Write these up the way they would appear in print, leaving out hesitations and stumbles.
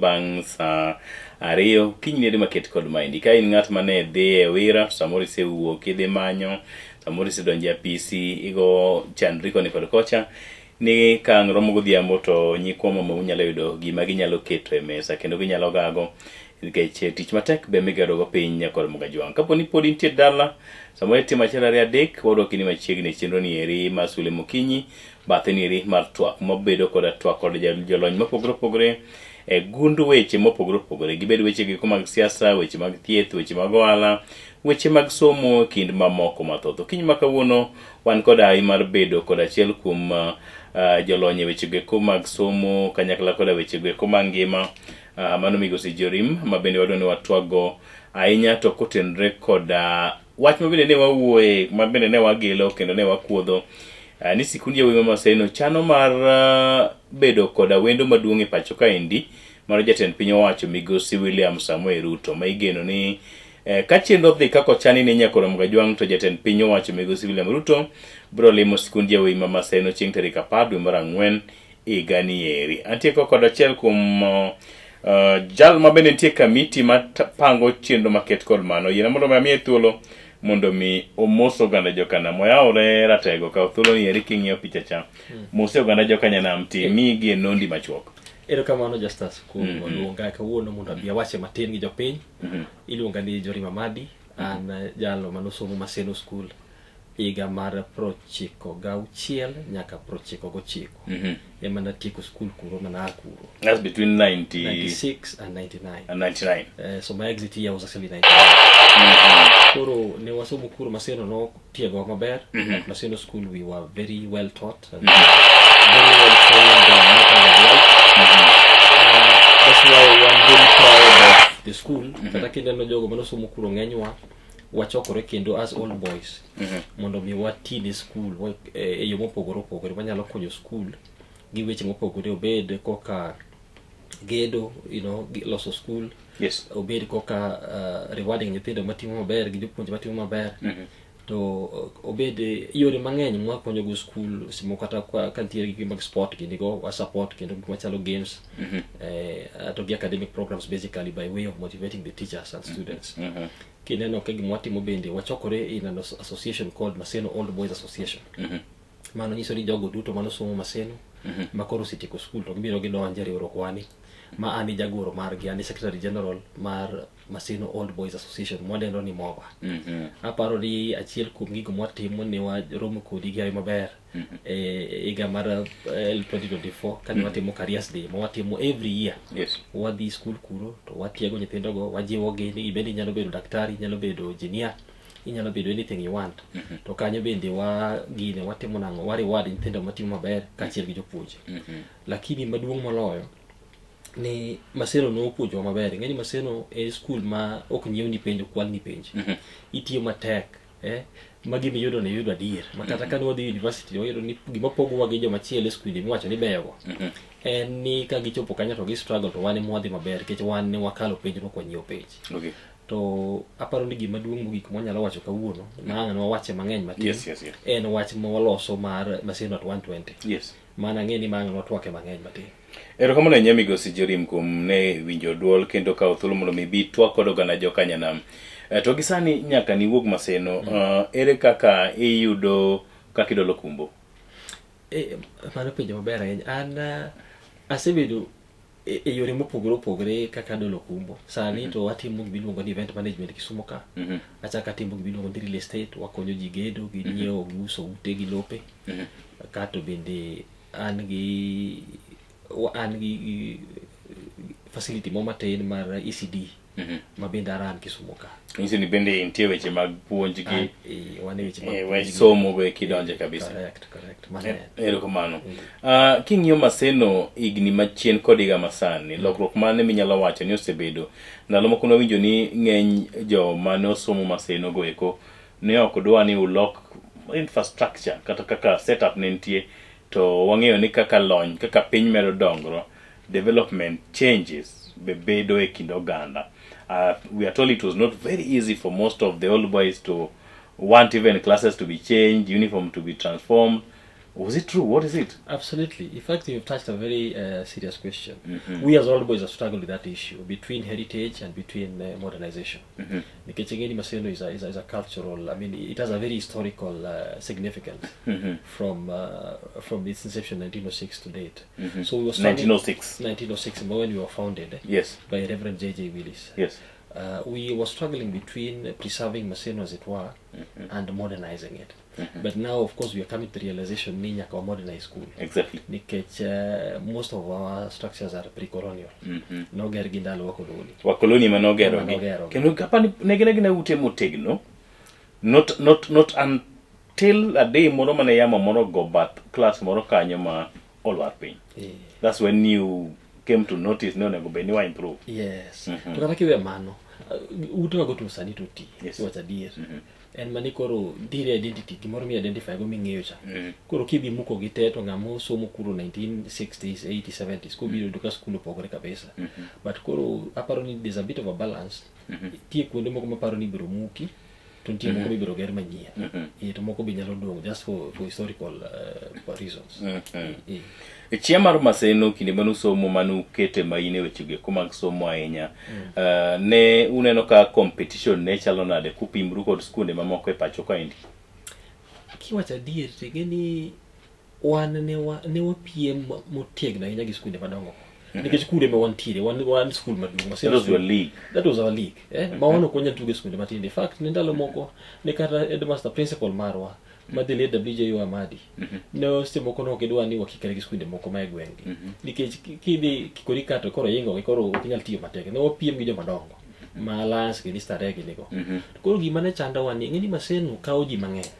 bang' saa 2 kiny nede maket kod maendi. Ka in ng'at mane dhi e wira to samoro isewuok idhi manyo, samoro isedonjo e apisi igo chandri koni kod kocha, ni ka ang' romo godhiambo to nyikwa mamau nyalo yudo gima ginyalo keto e mesa kendo ginyalo gago nikech tich matek be migerogo piny nyakor Mugajwang'. Kapo ni pod intie dala, samoro itimo achiel ariyo adek, wadwaki ni machiegni e chenro ni eri mar Sule Mokinyi, bathe ni eri mar twak mabedo koda twak kod jolony mopogore opogore e gund weche mopogore opogore, gibed weche giko mag siasa, weche mag thieth, weche mag ohala, weche mag somo kind mamoko mathoth. Okinyi ma kawuono wan kod hawi mar bedo kod achiel kuom jolony e weche goeko mag somo kanyakla koda weche goeko mag ngima mano migosi Jorim ma bende wadwa ni watwaggo ahinya to kotenore koda wach ma bende ne wawuoye ma bende ne wagilo kendo ne wakuodho ni sikund yawuoyi ma Maseno chano mar bedo koda wendo maduong' e pacho kaendi mano jatend piny owacho migosi William Samoei Ruto ma igeno ni ka chenro dhi kaka ochani ne Nyakoro Mgajwang' to jatend piny owacho migosi William Ruto biro limo sikund yawuoyi ma Maseno chieng' tarik 10 dwe mar ang'wen higa ni eri. Antie ko kod achiel kuom jal ma bende nitie kamiti ma pango chenro maket kod mano. Yiena mondo mi amiye thuolo mondo mi omos oganda jokanam. Oyawore ratego, kaw thuolo ni eri king'iyo picha cha. Mose oganda jokanyanam ti migi e nondi machuok. Erokamano Justus kuom luonga kawuono mondo abi awache matin gi jopiny. Iluonga ni Jorim Amadi, an jalo manosomo Maseno School higa mar 96 nyaka 99. Ema natieko school kuro mana a kuro. That's between 90 96 and 99. and 99. So my exit year was actually 99. Koro ne wasomo kuro Maseno no tiegowa maber. At Maseno School we were very well taught and very well trained in matters of life. That's why I'm very proud of the school. Kata kineno jogo manosomo kuro ng'enywa wachokore kendo as old boys mondo mi wati ne school e yo mopogore opogore wanyalo konyo school gi weche mopogore obed koka gedo loso school obed koka rewarding nyithindo matimo maber gi jopuonje matimo maber to obed yore mang'eny mwakonyo go school simo kata ka nitiere gik mag sport gini go wa support kendo gik machalo games to gi academic programs basically by way of motivating the teachers and students. Kineno ka gima watimo bende wachokore in an association called Maseno Old Boys Association. Mano nyiso ni jogo duto manosomo Maseno ma koro osetieko school to gibiro gidonjo e riwruok wani ma an e jagoro margi, an e secretary general mar Maseno Old Boys Association mwadendo ni MOBA. Aparo ni achiel kuom gigo mwatimo ne waromo kodi gi hawi maber e higa mar 2024 kane watimo Careers Day ma watimo every year. Wadhi school kuro to watiego nyithindogo, wajiwogi ni ibende inyalo bedo daktari, inyalo bedo engineer, inyalo bedo anything you want. To kanyo bende wa gine watimo nang'o, wa reward nyithindo matimo maber kaachiel gi jopuonje. Lakini maduong' moloyo ni Maseno nopuonjowa maber. Ing'e ni Maseno en school ma ok nyiewni penj, ok kwalni penj. Itiyo matek ma gima iyudo ni iyudo adier. Ma kata kane wadhi university wayudo ni gima pogowa gi joma chielo e skunde miwacho ni beyogo en ni ka gichopo kanyo to gi struggle to wan ema wadhi maber nikech wan ne wakalo penj mok wanyiewo penj. To aparo ni gima duong' mogik mwanyalo wacho kawuono ma ang' nwawache mang'eny matin en wach ma waloso mar Maseno at 120. Mano ang'e ni ma ang' nwatwake mang'eny matin. Erokamano ahinya migosi Jorim kuom ne winjo duol kendo kawo thuolo mondo mi ibi twak kod oganda jokanyanam. To gi sani nyaka niwuog Maseno, ere kaka iyudo kaka idolo kumbo? Mano penjo maber ahinya. An asebedo e yore mopogore opogore kaka adolo kumbo. Sani to watimo gima iluongo ni event management Kisumu ka. Achako atimo gima iluongo ni real estate, wakonyo ji gedo, gi nyiewo, gi uso ute gi lope. Kato bende an gi facility mo matin mar ECD ma bende aran Kisumu ka. Nyiso ni bende nitie weche mag puonj gi Wan e weche mag wech puonj gi. Somo go eki donje kabisa. Correct. Mano en. Erokamano. King'iyo Maseno higni machien kod higa masani, lokruok mane minyalo wacho ni osebedo? Ndalo moko nwawinjo ni ng'eny joma ne osomo Maseno go eko ne ok dwa ni ulok infrastructure kata kaka setup ne nitie to wang'eyo ni kaka lony kaka piny medo dongro development changes be bedo e kind oganda. We are told it was not very easy for most of the old boys to want even classes to be changed, uniform to be transformed. Was it true? What is it? Absolutely. In fact, you've touched a very serious question. We as old boys have struggled with that issue between heritage and between modernization. Nikech ing'e ni Maseno is a cultural, I mean, it has a very historical significance from its inception 1906 to date. So we were struggling 1906. 1906 when we were founded by Reverend J.J. Willis. We were struggling between preserving Maseno as it were and modernizing it. But now, of course, we are coming to the realization ni nyaka wa modernize school. Nikech most of our structures are pre-colonial. Noger gi ndalo wakoloni. Wakoloni manogerogi. Manogerogi. Kendo kapani ne gin agina ute motegno. Not until a day moro mane yamo moro go bath class moro kanyo ma olwar piny. That's when you came to notice ni onego bed ni wa improve. Yes. To kata kiwe mano, ute wago to sani to ti. Iwacho adier. En mani koro nitiere identity, gimoro mi identify go ming'eyo cha. Koro kidhi muko gi te to ng'ama osomo kuro 1960s, 80s, 70s kobiro yudo ka skul opogore kabisa. But koro aparo ni there's a bit of a balance. Nitie kuonde moko maparo ni ibiro muki, to nitie moko mibiro ger manyien. To moko be nyalo dong' just for historical reasons. E chia mar Maseno kinde mane usomo mane ukete maine e wechego eko mag somo ahinya, ne uneno ka competition ne chalo nade kupimru kod skunde mamoko e pacho kaendi? Kiwacho adier to ing'e ni wan ne wapiem motegno ahinya gi skunde madongo go. Nikech kude ma wantiere, wan skul maduong'. Maseno That was school. Your league. That was our league. Eh? Ma wan ok wanyal tugo e skunde matindo. In fact, ne ndalo moko ne kata headmaster principal marwa ma the late WJ Amadi ne seche moko ne ok gidwa ni wakikre gi skunde moko ma e gweng'gi. Nikech kidhi kikori ka to koro ingo gi koro ok inyal tiyo matek. Ne wapiem gi joma dongo ma Alliance gi Starehe gini go. Koro gima ne chandowa ni ing'e ni Maseno kawo ji mang'eny.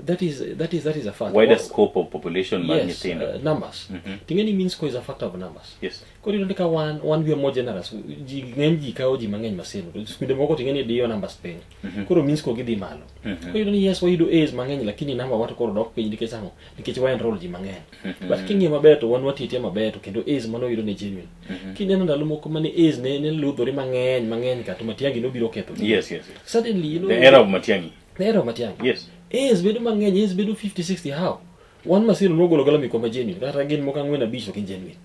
That is a fact. Wider scope of population mar Yes, nyithindo. Numbers. Ting'e ni mean score is a factor of numbers. Koro iyudo ni ka wan we are more generous. Ji ng'eny ji kawo ji mang'eny Maseno. To skunde moko ting'e ni diyo numbers piny. Koro mean score gidhi malo. Koro iyudo ni yes wayudo A's mang'eny lakini number wa to koro dok piny nikech ang'o? Nikech wa enroll ji mang'eny. But king'iyo maber to wan watiyo atiya maber to kendo A's mane wayudo ne genuine. Kineno ndalo moko mane A's ne ludhore mang'eny mang'eny ka to Matiang'i nobiro ketho. Yes. Suddenly, The era of Matiang'i. The era of Matiang'i. A's bedo mang'eny, A's bedo 50, 60, how? Wan Maseno nogolo gola mikwa ma genuine, kata gin moko ang'wen abich ok gin genuine.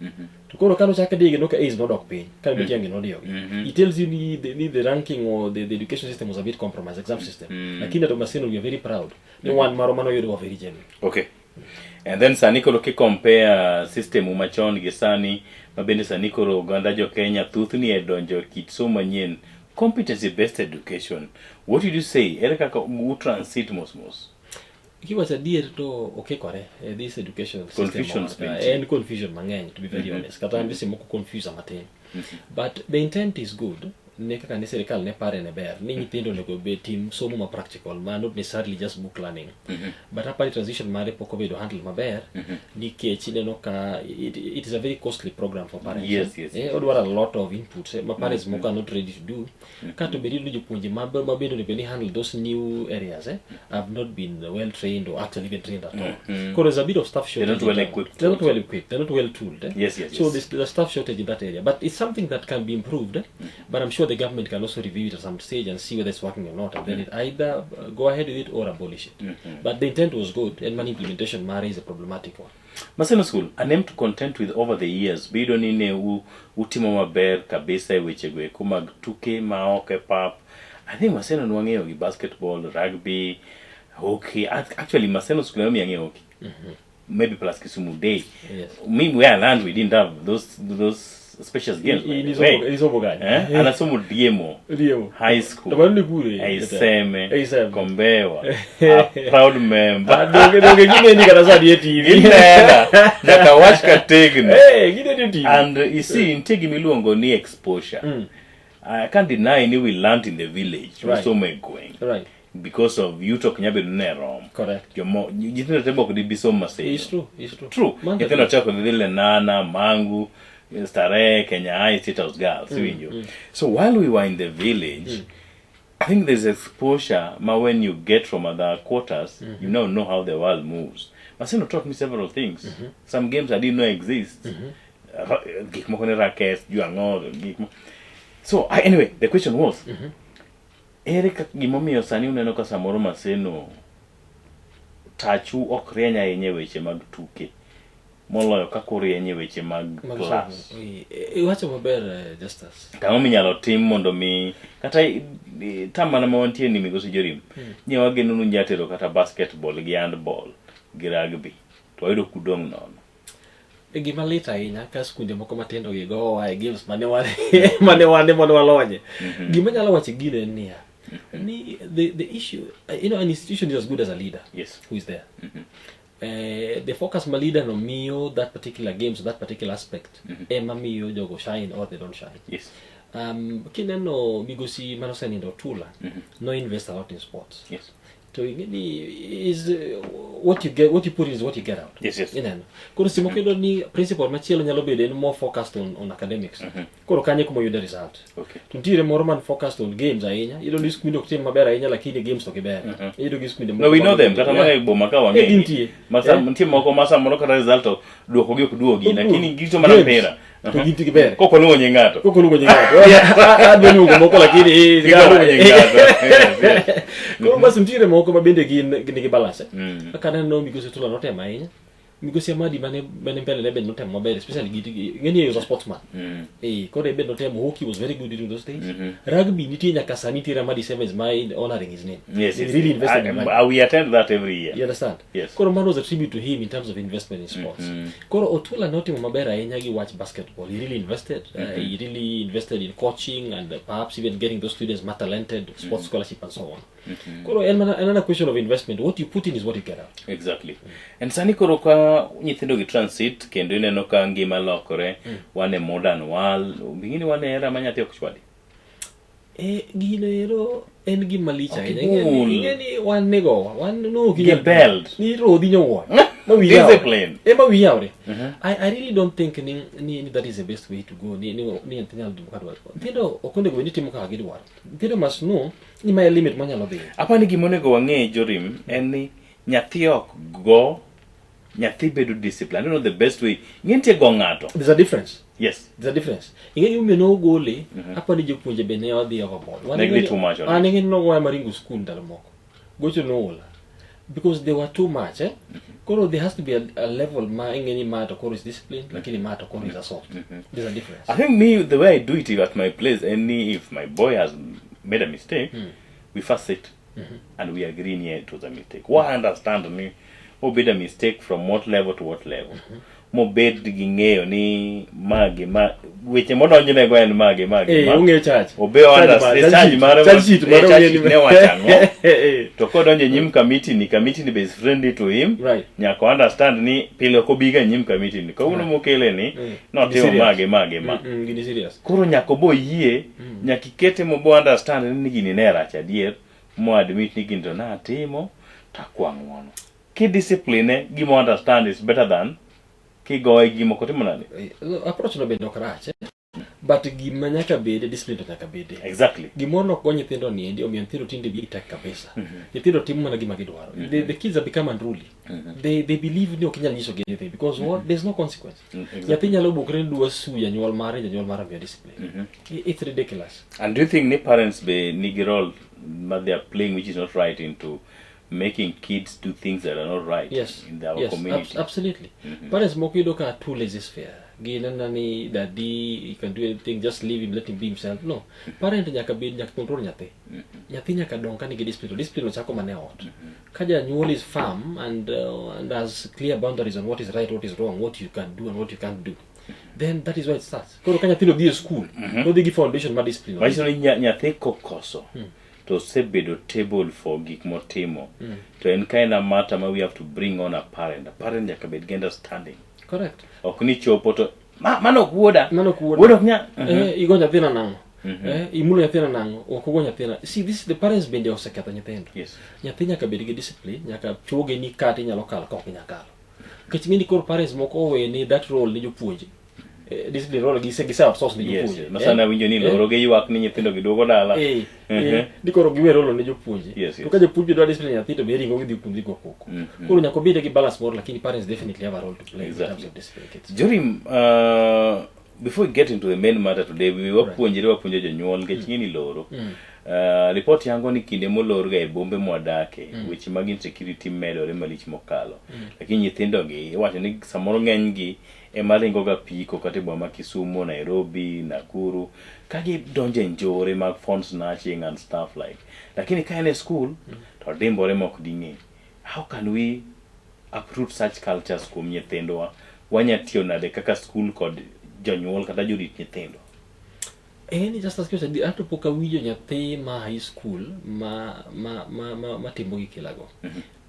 To koro kano chak digi no ka A's nodok piny, kane Matiang'i nodiyogi. It tells you ni the ranking or the education system was a bit compromised, exam system. Lakini to Maseno we are very proud. Ni wan maro mano yudo wa very genuine. Okay. And then sani koro ki compare system machon gi sani, ma bende sani koro oganda jo Kenya thothni e donjo e kit somo manyien, competency based education. What did you say? Ere kaka u transit mos mos? Kiwacho adier to okikore this education system Confusions mawar ka, nitie. En confusion mang'eny, to be very honest. Kata an be seche moko confuse matin. But the intent is good. Ne kaka ne sirikal ne pare ne ber ni nyithindo onego bed tim somo ma practical ma not necessarily just book learning. But apani transition mare pok obedo handle maber nikech ineno ka it is a very costly program for parents. Odwaro a lot of inputs ma parents moko are not ready to do. Kato bed ni jopuonje ma bende onego bed ni handle those new areas have not been well trained or actually even trained at all. Koro there's a bit of staff They're shortage not well in that. Equipped. They're not well equipped. They're not well tooled. Eh? Yes, So yes. there's the staff shortage in that area. But it's something that can be improved. Eh? But I'm sure the government can also review it at some stage and see whether it's working or not. And then it either go ahead with it or abolish it. But the intent was good, and money implementation mare is a problematic one. Maseno School, a name to contend with over the years. Biyudo ni ne utimo maber kabisa e wechego eko mag tuke ma oko e pap. I think Maseno nwang'eyo gi basketball, rugby, hockey. Actually, Maseno School ema miyo ang'eyo hockey. Maybe plus Kisumu Day. Me, where I learned, we didn't have those special games, by the way. Inisomo gani? Eh? Anasomo Diemo Diemo. High School. To mano ni kure? Aiseme. Aiseme. Kombewa. A proud member. Ah, donge gineni kata sani e TV. Ginena. Nyaka wach kategno. Eh, gineni e TV. And you see, nitie gima iluongo ni exposure. I can't deny ni we learnt in the village. Wasomo e gweng'. Because of yuto ok nyal bedo ni ne rom. Jomo nyithindo te ok dibi somo Maseno. It's true, it's true. True. Mano Nyithindo te ok dhi Lenana, Mangu, Starehe, Kenya High, State House Girls, iwinjo. So while we were in the village, I think there's exposure ma when you get from other quarters, you now know how the world moves. Maseno taught me several things. Some games I didn't know exist. Gik moko ne racket, ju ang'o, gik moko. So anyway, the question was, ere kaka gimomiyo sani uneno ka samoro Maseno tachu ok rieny ahinya e weche mag tuke moloyo kaka orieny e weche mag Mag class. somo. Iwacho maber, Justus. To ang'o minyalo tim mondo mi kata tam mana ma wantie ni migosi Jorim nye wageno nu nyatero kata basketball gi handball gi rugby to wayudo kudong' nono. E gima lit ahinya ka skunde moko matindo gi gowa e games mane wan mane wane mondo walonye. Gima nyalo wacho gino en niya, ni the issue, an institution is as good as a leader who is there. The focus ma leader no miyo that particular games, that particular aspect, ema miyo jogo shine or they don't shine. Kineno migosi manosenindo Otula, no invest a lot in sports. To ing'eni is what you get, what you put in is what you get out. Yes. Ineno. Koro seche moko iyudo ni principal machielo nyalo bedo en more focused on academics. Koro kanyo kuma oyude result. To nitiere moro man focused on games ahinya. Iyudo ni skunde ok tim maber ahinya lakini games to giber. Iyudo gi skunde No, we know them. Kata mana e boma ka wang'e. Gintie. Nitie moko ma samoro kata result to duoko gi ok duogi, Ok lakini duogi. girito mana Games. mpira. To gintie giber. Kok oluongo nying ng'ato. Kok oluongo nying ng'ato. Adwa luongo moko lakini Giluongo nying ng'ato. Yes. Koro basi nitiere moko ma bende gin nigi balance. Kaka aneno migosi Otula notemo ahinya. Migosi Amadi mane mbele ne bende notemo maber, especially gi ng'eni he was a sportsman. Koro en bende notemo, hockey was very good during those days. Rugby nitie nyaka sani nitiere Amadi Sevens ma honoring his name. Yes, He yes. really invested in rugby. We attend that every year. You understand? Yes. Koro mano was a tribute to him in terms of investment in sports. Koro Otula notimo maber ahinya gi wach basketball. He really invested. He really invested in coaching and perhaps even getting those students more talented, sports scholarship and so on. Koro en mana en mana question of investment. What you put in is what you get out. Exactly. And sani koro ka nyithindo gi transit kendo ineno ka ngima lokore, wan e modern world, bingini wan e era ma nyathi ok chwadi. Gino ero en gima lich Ok ahinya. ibul. Ing'e ni wan negowa, wan no ok inyal Gi belt. Ni rodhi nyowuoyo. Ma wiyi yawre. Discipline. Ma wiyi yawre. I really don't think ni that is the best way to go. Ni nyathi nyalo timo kaka dwaro. Nyithindo ok onego bed ni timo kaka gidwaro. Nyithindo must know ni mae limit monyalo dhiye. Apa ni gima onego wang'e Jorim en ni nyathi ok go, nyathi bedo disciplined. I don't know the best way. Ng'e nitie go ng'ato. There's a difference. Yes. There's a difference. Ing'e gimomiyo nogole, apa ni jopuonje be ne odhi overboard. Wan Ne gidhi ing'e ni- too much on an ing'e ni nogoya maringo school ndalo moko. Gocho noola. Because they were too much, eh? Koro there has to be a level ma ing'e ni ma to koro is discipline, lakini ma to koro is assault. There's a difference. I think me, the way I do it at my place, any if my boy has made a mistake, we first sit and we agree ni it was a mistake. Wa understand ni obed a mistake from what level to what level. Mobed gi ng'eyo ni magi ma weche modonjnego en magi magi ma. Ong'eyo charge. Obe understand charge mare Charge sheet mare charge ong'eyo sheet ni- ne wacho ang'o. To kodonjo e nyim committee ni, committee ni be is friendly to him. Nyaka understand ni pile ok obiga e nyim committee ni. Kawuono mokele ni notimo Serious. mage mage ma. Gini serious. Koro nyaka obo yie, nyaka ikete mobo understand ni gini ne rach adier, mo admit ni gini to natimo, takwa ng'uono. Kidiscipline gima understand is better than kigoye gima ok otimo nade. Approach no bende ok rach, eh? But gima nyaka bede, discipline to nyaka bede. Exactly. Gimoro nok go nyithindo niendi, omiyo nyithindo tinde wigi tek kabisa. Nyithindo timo mana gima gidwaro. The kids have become unruly. They believe ni ok inyal nyisogi anything because what? There's no consequence. Nyathi nyalo bukre ni dwa sue janyuol mare, janyuol mare omiyo discipline. It's ridiculous. And do you think ni parents be nigi role ma they are playing which is not right into making kids do things that are not right Yes. in our Yes, community? Absolutely. Parents moko yudo ka too laissez-faire. Gineno ni daddy, he can do anything, just leave him, let him be himself. No. Parent nyaka bed, nyaka control nyathi. Nyathi nyaka dong ka nigi discipline. To discipline ochako mana e ot. Ka janyuol is firm and has clear boundaries on what is right, what is wrong, what you can do and what you can't do, then that is where it starts. Koro ka nyathino dhi e school, nodhi gi foundation mar discipline. Manyiso ni nyathi kokoso to osebedo table for gik motimo, to en kind of matter ma we have to bring on a parent. A parent nyaka bed gi understanding. Correct. Ok ni chopo to mano ok wuoda. Mano ok wuoda. Wuoda ok nya. Igo nyathina nang'o? Imulo nyathina nang'o? Ok ogo nyathina. See, this the parents bende oseketho nyithindo. Nyathi nyaka bed gi discipline, nyaka chuoge ni kata inyalo kalo ka ok inyal kalo. Nikech ing'e ni koro parents moko owe ni that role ni jopuonje. Discipline role gise outsource ni jopuonje. Masana awinjo ni loro gi ywak ni nyithindo giduogo dala. Ni koro giwe role ni jopuonje. Yes, To ka jopuonj dwa discipline nyathi to be ringo gidhi kuom dhi go koko. Koro nyaka obed gi balance moro, lakini parents definitely have a role to play in terms of discipline kids. Jorim, Before we get into the main matter today, we wapuonjre, wapuonjo jonyuol nikech ng'eni loro. Report yango ni kinde molorga e bombe mwadake, weche mag insecurity medore malich mokalo. Lakini nyithindogi iwacho ni samoro ng'enygi ema ringo ga piko kata e boma ma Kisumu, Nairobi, Nakuru, ka gidonjo e njore mag phone snatching and stuff like. Lakini ka en e school, to dimbore mok ding'e. How can we uproot such cultures kuom nyithindwa? Wanya tiyo nade kaka school kod jonyuol kata jorit nyithindo? En ni just as question, anto pok awinjo nyathi ma high school ma timo gik ilago.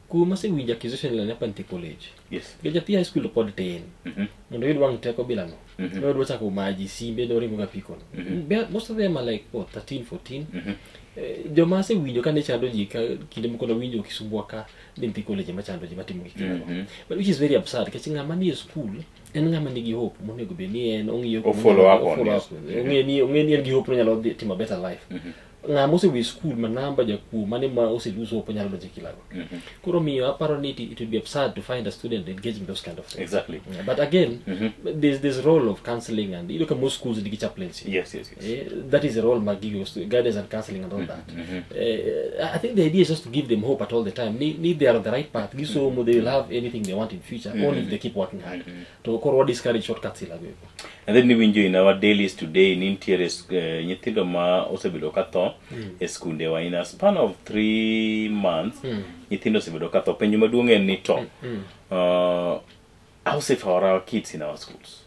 Kuom asewinjo accusation ila nyapa nitie college. Nikech nyathi high school to pod tin. Mondo oyud wang' teko bilano. Ne odwa chako maji simbe noringo ga piko no. Most of them are like what, 13, 14. Joma asewinjo ka ne chando ji ka kinde moko nawinjo Kisumbwa ka ni nitie college machando ji matimo gik ilago. But which is very absurd nikech ng'ama nie school en ng'ama nigi hope monego bed ni en ong'iyo O follow up on follow yes. up. Ong'e ni en gi hope nonyalo dhi timo a better life. Ng'ama osewi school ma namba jakuo mane ma ose lose hope onyalo donjo e kilago. Koro miyo aparo ni it would be absurd to find a student engaging in those kind of things. Yeah, but again, there's role of counseling and you look at most schools nigi chaplaincy. That is a role mag gigo, guidance and counseling and all that. I think the idea is just to give them hope at all the time. Ni they are on the right path. Gisomo, they will have anything they want in future, only if they keep working hard. To koro wa discourage shortcuts ilago eko. And then niwinjo in our dailies today ni nitiere nyithindo ma osebedo ka tho e skundewa in a span of 3 months. Nyithindo osebedo ka tho. Penjo maduong' en ni to how safe are our kids in our schools?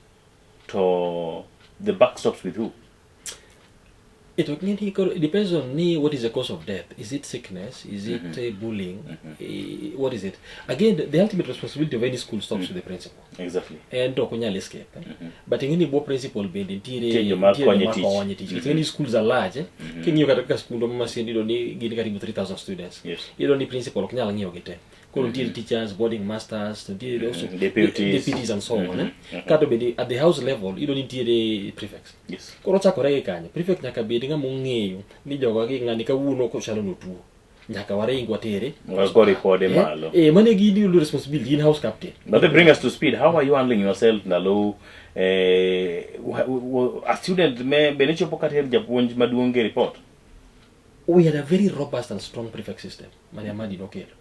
To the buck stops with who? It depends on ni what is the cause of death. Is it sickness? Is it bullying? What is it? Again, the ultimate responsibility of any school stops with the principal. En to ok onyal escape. But ing'e ni bwo principal bende nitiere Nitie joma nitiere konye joma tich. konye tich. Nikech ing'e ni schools are large. King'iyo kata kaka skundwa ma Maseno iyudo ni gin karibu 3000 students. Iyudo ni principal ok nyal ng'iyo gi te. Koro nitiere teachers, boarding masters, to nitiere also Deputies. Deputies and so on. Kato bende at the house level iyudo ni nitiere prefects. Koro chakore gi kanyo, prefect nyaka bed ng'ama ong'eyo ni joga gi ng'ani kawuono kochalo notuo. Nyaka waring watere. Wago ripode malo. Mane gin yudo responsibility in house captain. But they bring us to speed. How are you handling yourself ndalo a student me bende chopo kata ir japuonj maduong' gi report? We had a very robust and strong prefect system mane Amadi nokelo.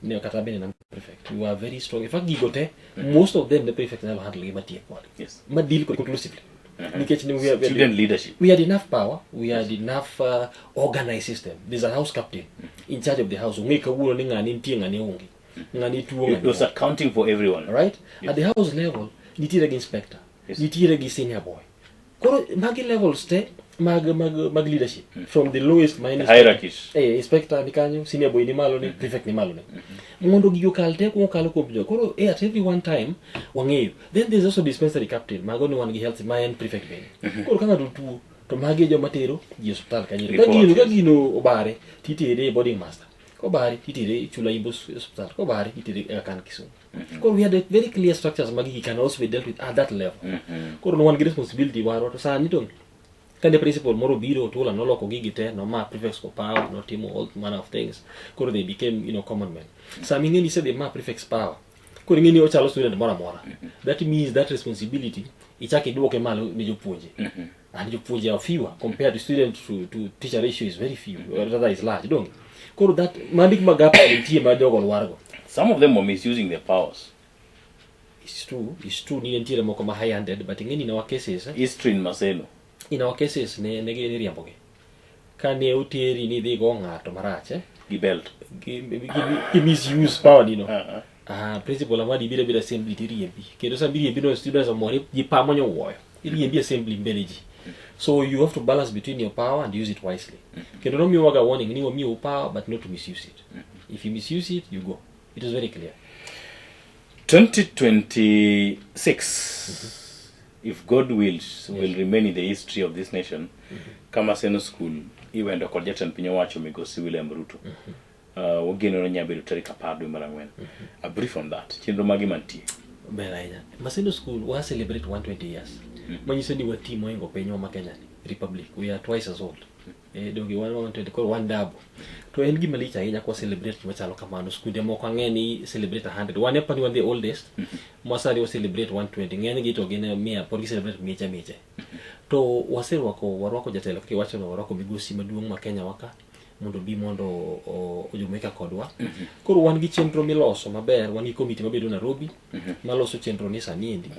Ne kata bende nan prefect. We were very strong. In fact, gigo te, most of them the prefect nyalo handle gi matiek kodgi. Ma deal kod conclusively. Nikech ne we Student leadership. We had enough power, we had enough organized system. There's a house captain in charge of the house. Ong'e kawuono ni ng'ani nitie, ng'ani onge. Ng'ani tuo, It ng'ani was onge. Accounting for everyone. Right? At the house level, nitiere gi inspector, nitiere gi senior boy. Koro magi levels te mag leadership from the lowest minus Hierarchies. Inspector ni kanyo, senior boy ni malo ni, prefect ni malo ni. Mondo gigo kal te kuong kalo kuom jo. Koro at every one time wang'eyo. Then there's also dispensary captain. Mago ni wan gi health ma en prefect bende. Koro ka ng'ato tuo to magi e joma tero ji e osiptal kanyo. Ka Report, gino ka gino obare titere e boarding master. Kobare titere Chula Imbo osiptal. Kobare titere e Kan Kisumu. Koro we had a very clear structures mag gigi can also be dealt with at that level. Koro ne wan gi responsibility marwa to sani to kane principal moro biro Tula noloko gigi te noma prefects ko power, notimo all manner of things. Koro they became common men. Sama ing'e ni isedhi ma prefects power, koro ing'e ni ochalo student moro amora, that means that responsibility ichak iduoke malo ne jopuonje, and jopuonje are fewer compared to student to teacher ratio is very few, or rather is large dong. Koro that mandik ma gap nitie ma jogo lwargo. Some of them were misusing their powers. It's true, it's true ni nitiere moko ma high handed, but ing'e ni in our cases History in Maseno. In our cases ne gin iriembogi kane oteri ni idhi go ng'ato marach Gi belt. Gi misuse power ni no. Ah, principal Amadi biro biro assembly tiriembi kendo sama iriembi no students omor ji pamo nyowuoyo iriembi assembly mbele ji. So you have to balance between your power and use it wisely. Kendo nomiyowaga warning ni wamiyou power but not to misuse it. If you misuse it, you go. It is very clear. 2026, if God wills, will remain in the history of this nation. Ka Maseno School iwendo kod jatend piny owacho migosi William Ruto. Wageno ni nyalo bedo tarik 10 dwe mar ang'wen. A brief on that. Chenro magi mantie. Ber ahinya. Maseno School wa celebrate 120 years. Manyiso ni wati mohingo pinywa ma Kenya ni, Republic. We are twice as old. Donge wan 120 koro wan double. To en gima lich ahinya kwa celebrate gima chalo kamano. Skunde moko ang'e ni celebrate 100. Wan apani wan the oldest. Ma sani wa celebrate 120. Ng'eny gi to gin mia, pod gi celebrate miche miche. To waserwako, warwako jatelo kaka iwacho no, warwako migosi maduong' ma Kenya wa ka mondo obi mondo ojumuika kodwa. Koro wan gi chenro miloso maber, wan gi komiti mabedo Nairobi maloso chenro ni sani endi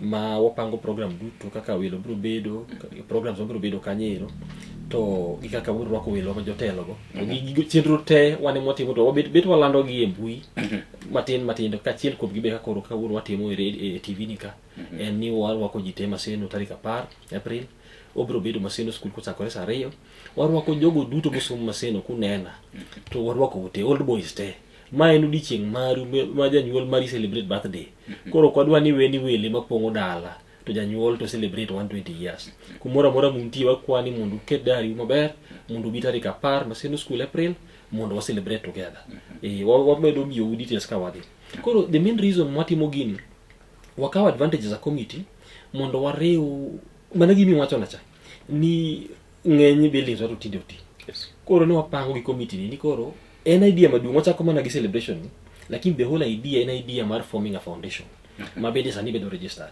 ma wapango program duto kaka welo biro bedo, programs mabiro bedo kanyo ero to gi kaka wabiro rwako welo ma jotelo go. To gi gigo chenro te wan ema watimo to wabet bet walando gi e mbui matin matin kaachiel kuom gi be kaka koro kawuono watimo e TV ni ka en ni warwako ji te Maseno tarik 10 April obiro bedo Maseno School kochakore saa 2. Warwako jogo duto mosomo Maseno kunena to warwako ute old boys te. Ma en odiochieng' maru ma janyuol mari celebrate birthday. Koro ok wadwa ni weni wele mapong'o dala to janyuol to celebrate 120 years. Kumoro amora muntie wakwani mondo uket diary maber mondo ubi tarik 10 Maseno School April mondo wa celebrate together. Wamedo miyou details ka wadhi. Koro the main reason mwatimo gini, wakawo advantage as a committee mondo wariw mana gima iwacho cha ni ng'eny buildings wato tinde oti. Koro ne wapango gi committee ni koro en idea maduong' wachako mana gi celebration ni, lakini the whole idea en idea mar forming a foundation ma bende sani bedo registered.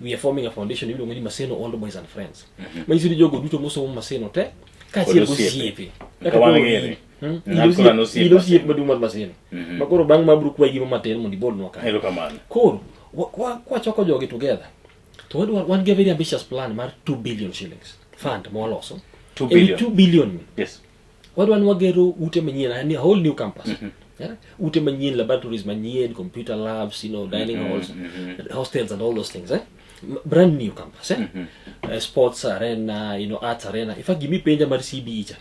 We are forming a foundation iluongo ni Maseno Old Boys and Friends, manyiso ni jogo duto mosomo Maseno te kaachiel Kod gi osiepe. osiepe. Ka wan ng'ere. Ng'at koro an osiep In osiep Maseno. maduong' mar Maseno ma koro bang' ma abiro kwayi gima matin mondo ibolnwa kanyo. Erokamano. Koro kwachoko jogi together to wadwa wan gi a very ambitious plan mar 2 billion shillings fund mwaloso. 2 Ewi billion. 2 billion wadwa ni wagero ute manyien, yani a whole new campus, yeah? Ute manyien, laboratories manyien, computer labs, dining halls, hostels and all those things, eh? Brand new campus, eh? Sports arena, arts arena. In fact, gimi penja mar CBE cha,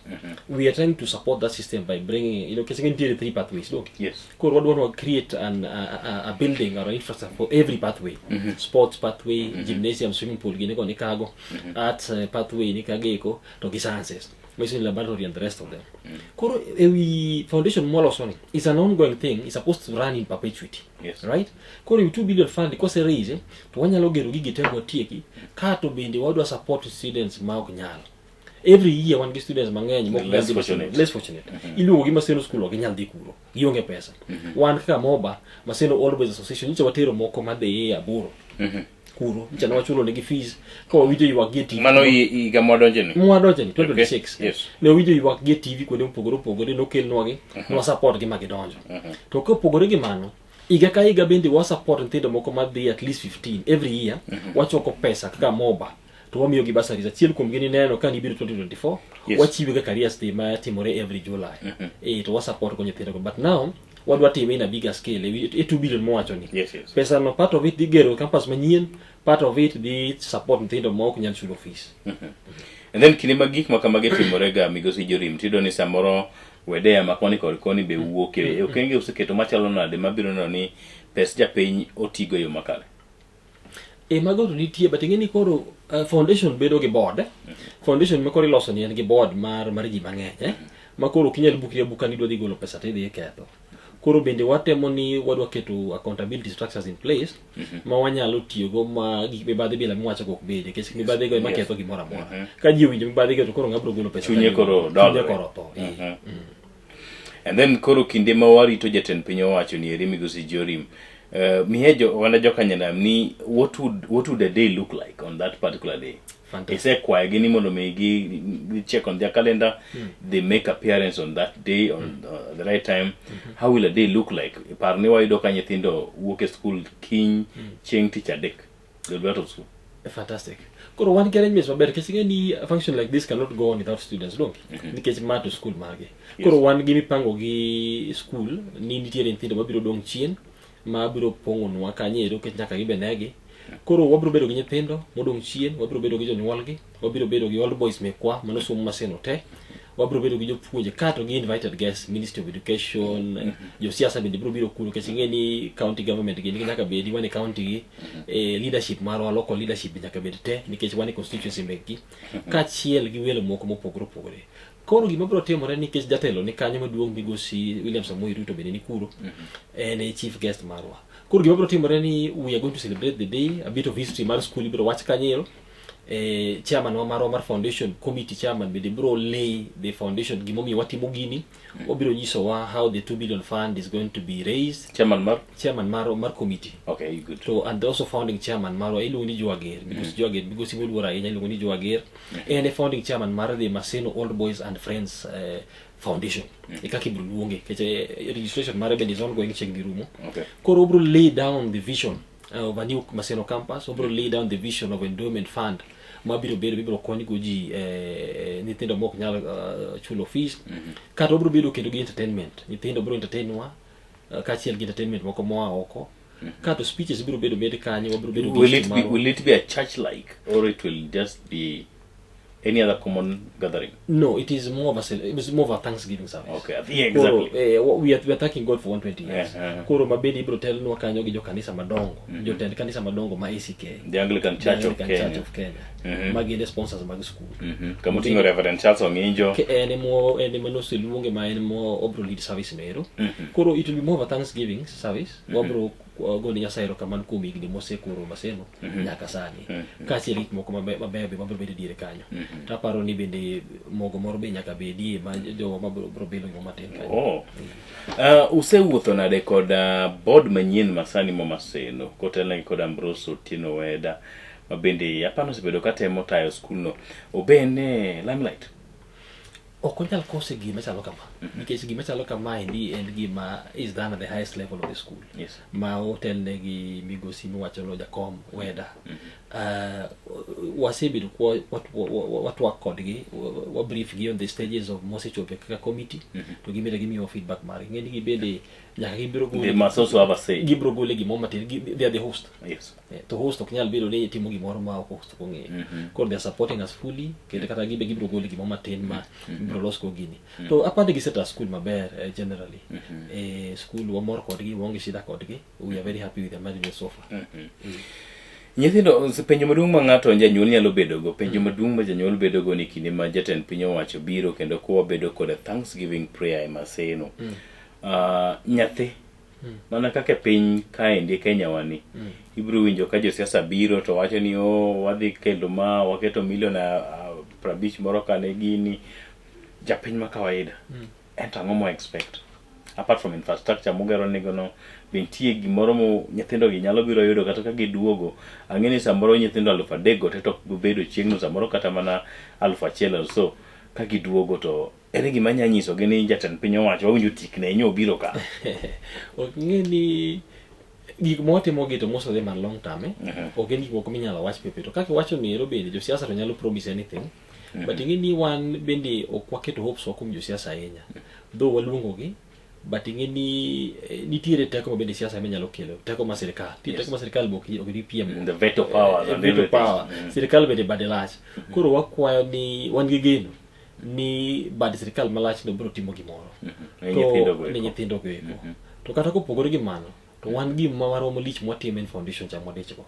we are trying to support that system by bringing, kech nitiere three pathways, don't Koro wadwa ni wa create an, a building or an infrastructure for every pathway: sports pathway, gymnasium, swimming pool gini go ni kago, arts pathway ni kageko, to gi sciences manyiso ni laboratory and the rest of them. Koro ewi foundation mwaloso ni is an ongoing thing, is supposed to run in perpetuity. Right, koro ewi 2 billion fund kose raise to wanyalo gero gigi te mwatieki ka to bende wadwa support students ma ok nyal. Every year wan gi students mang'eny mok nyal Less dhi Maseno. fortunate. Less fortunate iluongo gi Maseno School, ok ginyal dhi kuro, gionge pesa. Wan kaka MOBA, Maseno Old Boys Association, nyicha watero moko madhi aboro kuro, nyicha ne wachulo negi fees ka wawinjo ywak gi e TV. Mano higa mwadonje ni. Mwadonje ni 2026. Ne wawinjo ywak gi e TV kuonde mopogore opogore, nokelnwagi ne wasupport gi ma gidonjo. To kopogore gi mano, higa ka higa bende wa support nyithindo moko madhi at least 15 every year. Wachoko pesa kaka MOBA to wamiyogi bursaries. Achiel kuom gi nineno ka nibiro 2024. Wachiwe ga careers day ma timore every July, to wa support go nyithindo go, but now wadwa time in a bigger scale e 2 billion mowacho ni pesa no, part of it dhi gero campus manyien, part of it dhi support nyithindo ma ok nyal chulo fees. And then kinde ma gik ma kamagi timore ga, migosi Jorim, tiyudo ni samoro wedeya ma koni kod koni be wuok e okenge oseketo machalo nade mabiro neno ni pes japiny otigo e yo makare? Mago to nitie, but ing'e ni koro foundation bedo gi board, eh? Foundation ma koro iloso ni en gi board mar ji mang'eny, eh? Ma koro ok inyal bukri abuka ni idwa dhi golo pesa tidhi iketho. Koro bende watemo ni wadwa keto accountability structures in place ma wanyalo tiyogo ma gik mibadhi bila miwacho go ok bedi, nikech mibadhi go ema ketho gimoro amora. Ka ji owinjo mibadhi go to koro ng'a biro golo pesa? Chunye Kanyo? koro Chunye dolre. koro tho. And then koro kinde ma warito jatend piny owacho ni eri, migosi Jorim, miye jo oganda jokanyanam ni what would a day look like on that particular day? Fantastic. Isekwayogi ni mondo mi gi check on their calendar, they make appearance on that day on the right time. How will a day look like? Par ni wayudo ka nyithindo wuok e school kiny chieng' tich adek, they'll be out of school. Fantastic. Koro wan gi arrangements maber nikech ing'e ni a function like this cannot go on without students, donge? Nikech ma to school margi. Koro wan gi mipango gi school ni nitiere nyithindo mabiro dong' chien ma biro pong'onwa kanyo ero nikech nyaka gibe negi. Koro wabiro bedo gi nyithindo modong' chien, wabiro bedo gi jonyuolgi, wabiro bedo gi old boys mekwa manosomo Maseno te, wabiro bedo gi jopuonje kato gi invited guests, Ministry of Education, josiasa bende biro biro kuro nikech ing'e ni county government gin gi nyaka bedi wan e county gi leadership marwa, local leadership be nyaka bed te nikech wan e constituency mekgi kaachiel gi welo moko mopogore opogore. Koro gima biro timore nikech jatelo ni kanyo maduong' migosi William Samoei Ruto bende ni kuro, en e chief guest marwa. Koro gima biro timore ni we are going to celebrate the day, a bit of history mar school ibiro wach kanyo ero. Chairman wa marwa mar foundation committee chairman bende biro lay the foundation gimomiyo watimo gini. Obiro nyisowa how the 2 billion fund is going to be raised. Chairman mar? Chairman mar committee. Okay, good. To and also founding chairman marwa iluongo ni Joager, because Joager, migosi moluor ahinya iluongo ni Joager. En e founding chairman mar the Maseno Old Boys and Friends Foundation. E kaka ibiro luonge nikech registration mare bende is ongoing, chiegni rumo. Koro obiro lay down the vision of a new Maseno campus. Obiro lay down the vision of endowment fund mabiro bedo mibiro konygo ji, nyithindo mok nyal chulo fees. Kata obiro bedo kendo gi entertainment, nyithindo biro entertainwa kaachiel gi entertainment moko moa oko. Kato speeches biro bedo med kanyo, wabiro bedo gi Will it be marwa. Will it be a church like or it will just be any other common gathering? No, it is more of a thanksgiving service. Okay, yeah, Koro, exactly. we are thanking God for 120 years. Koro mabende ibiro telnwa kanyo gi jokanisa madongo, jotend kanisa madongo ma ACK. The Anglican The Church of Anglican Kenya. Church of Kenya. Ma gin e sponsors mag school. Kama oting'o Reverend Charles Ong'injo. En ema noseluonge ma en mo obro lead service no ero. Koro it will be more of a thanksgiving service. Wabro gone Nyasaye erokamano kuom higni mosekoro Maseno nyaka sani. Kaachiel gi gik moko mabeyo be mabiro bedo diere kanyo. To aparo ni bende mogo moro be nyaka bedie ma jowa mabiro biro bilo gimoro matin kanyo. Oh. Usewuotho nade kod board manyien masani ma Maseno kotelnegi kod Ambrose Otieno Weda ma bende apano osebedo ka temo tayo skulno obene limelight? Ok onyal kose gima chalo kama, nikech gima chalo kama endi en gima is done at the highest level of the school ma otelne gi migosi miwachono jakom Weda. Wasebedo kwa watwak kodgi, wa brief gi on the stages of mosechope kaka committee, to gibende gimiyowa feedback margi. Ng'eni gibende nyaka gibiro gole. They must also have a say. Gibiro gole gimoro matin. They are the host. To host ok nyal bedo ni timo gimoro ma ok host ok ong'eyo. Koro they are supporting us fully, kendo kata gibe gibiro golo gimoro matin ma biro los go gini. To apani giseto school maber, generally. School wamor kodgi, waonge shida kodgi. We are very happy with the management so far. Nyithindo, penjo maduong' ma ng'ato janyuol nyalo bedogo, penjo maduong' ma janyuol bedogo ni kinde ma jatend piny owacho biro kendo kwa bedo kod a thanksgiving prayer e Maseno. Nyathi mana kaka e piny kaendi e Kenya wani, ibiro winjo ka josiasa biro to wacho ni oh, wadhi kelo ma waketo milion 50 moro kane gini. Japiny ma kawaida en to ang'o mo expect apart from infrastructure mugero nigono? Be nitie gimoro mo nyithindo gi nyalo biro yudo kata ka giduogo? Ang'e ni samoro nyithindo 3000 go te to ok bedo chieng'no, samoro kata mana 1000 or so. Ka giduogo to ere gima nya nyisogi ni jatend piny owacho wawinjo tikne nyo obiro ka? Ok ng'e ni gik mawatimo gi to most of them are long term, eh? Ok en gik moko minyalo wach piyo piyo. To kaka iwacho ni ero bende josiasa to nyalo promise anything, but ing'e ni wan bende ok waketo hopes wa kuom josiasa ahinya, though waluongo gi, but ing'e ni nitiere teko ma bende siasa ema nyalo kelo, teko ma sirikal nitie. Teko ma sirikal be ok gipiem. The veto powers and veto everything. Power. Sirikal bende bade lach. Koro wakwayo ni wan gi geno ni bad sirikal malach no biro timo gimoro Ne nyithindo go ne eko. Nyithindo go eko. To kata kopogore gi mano, to wan gima waromo lich mwatimo en foundation cha mwadich go,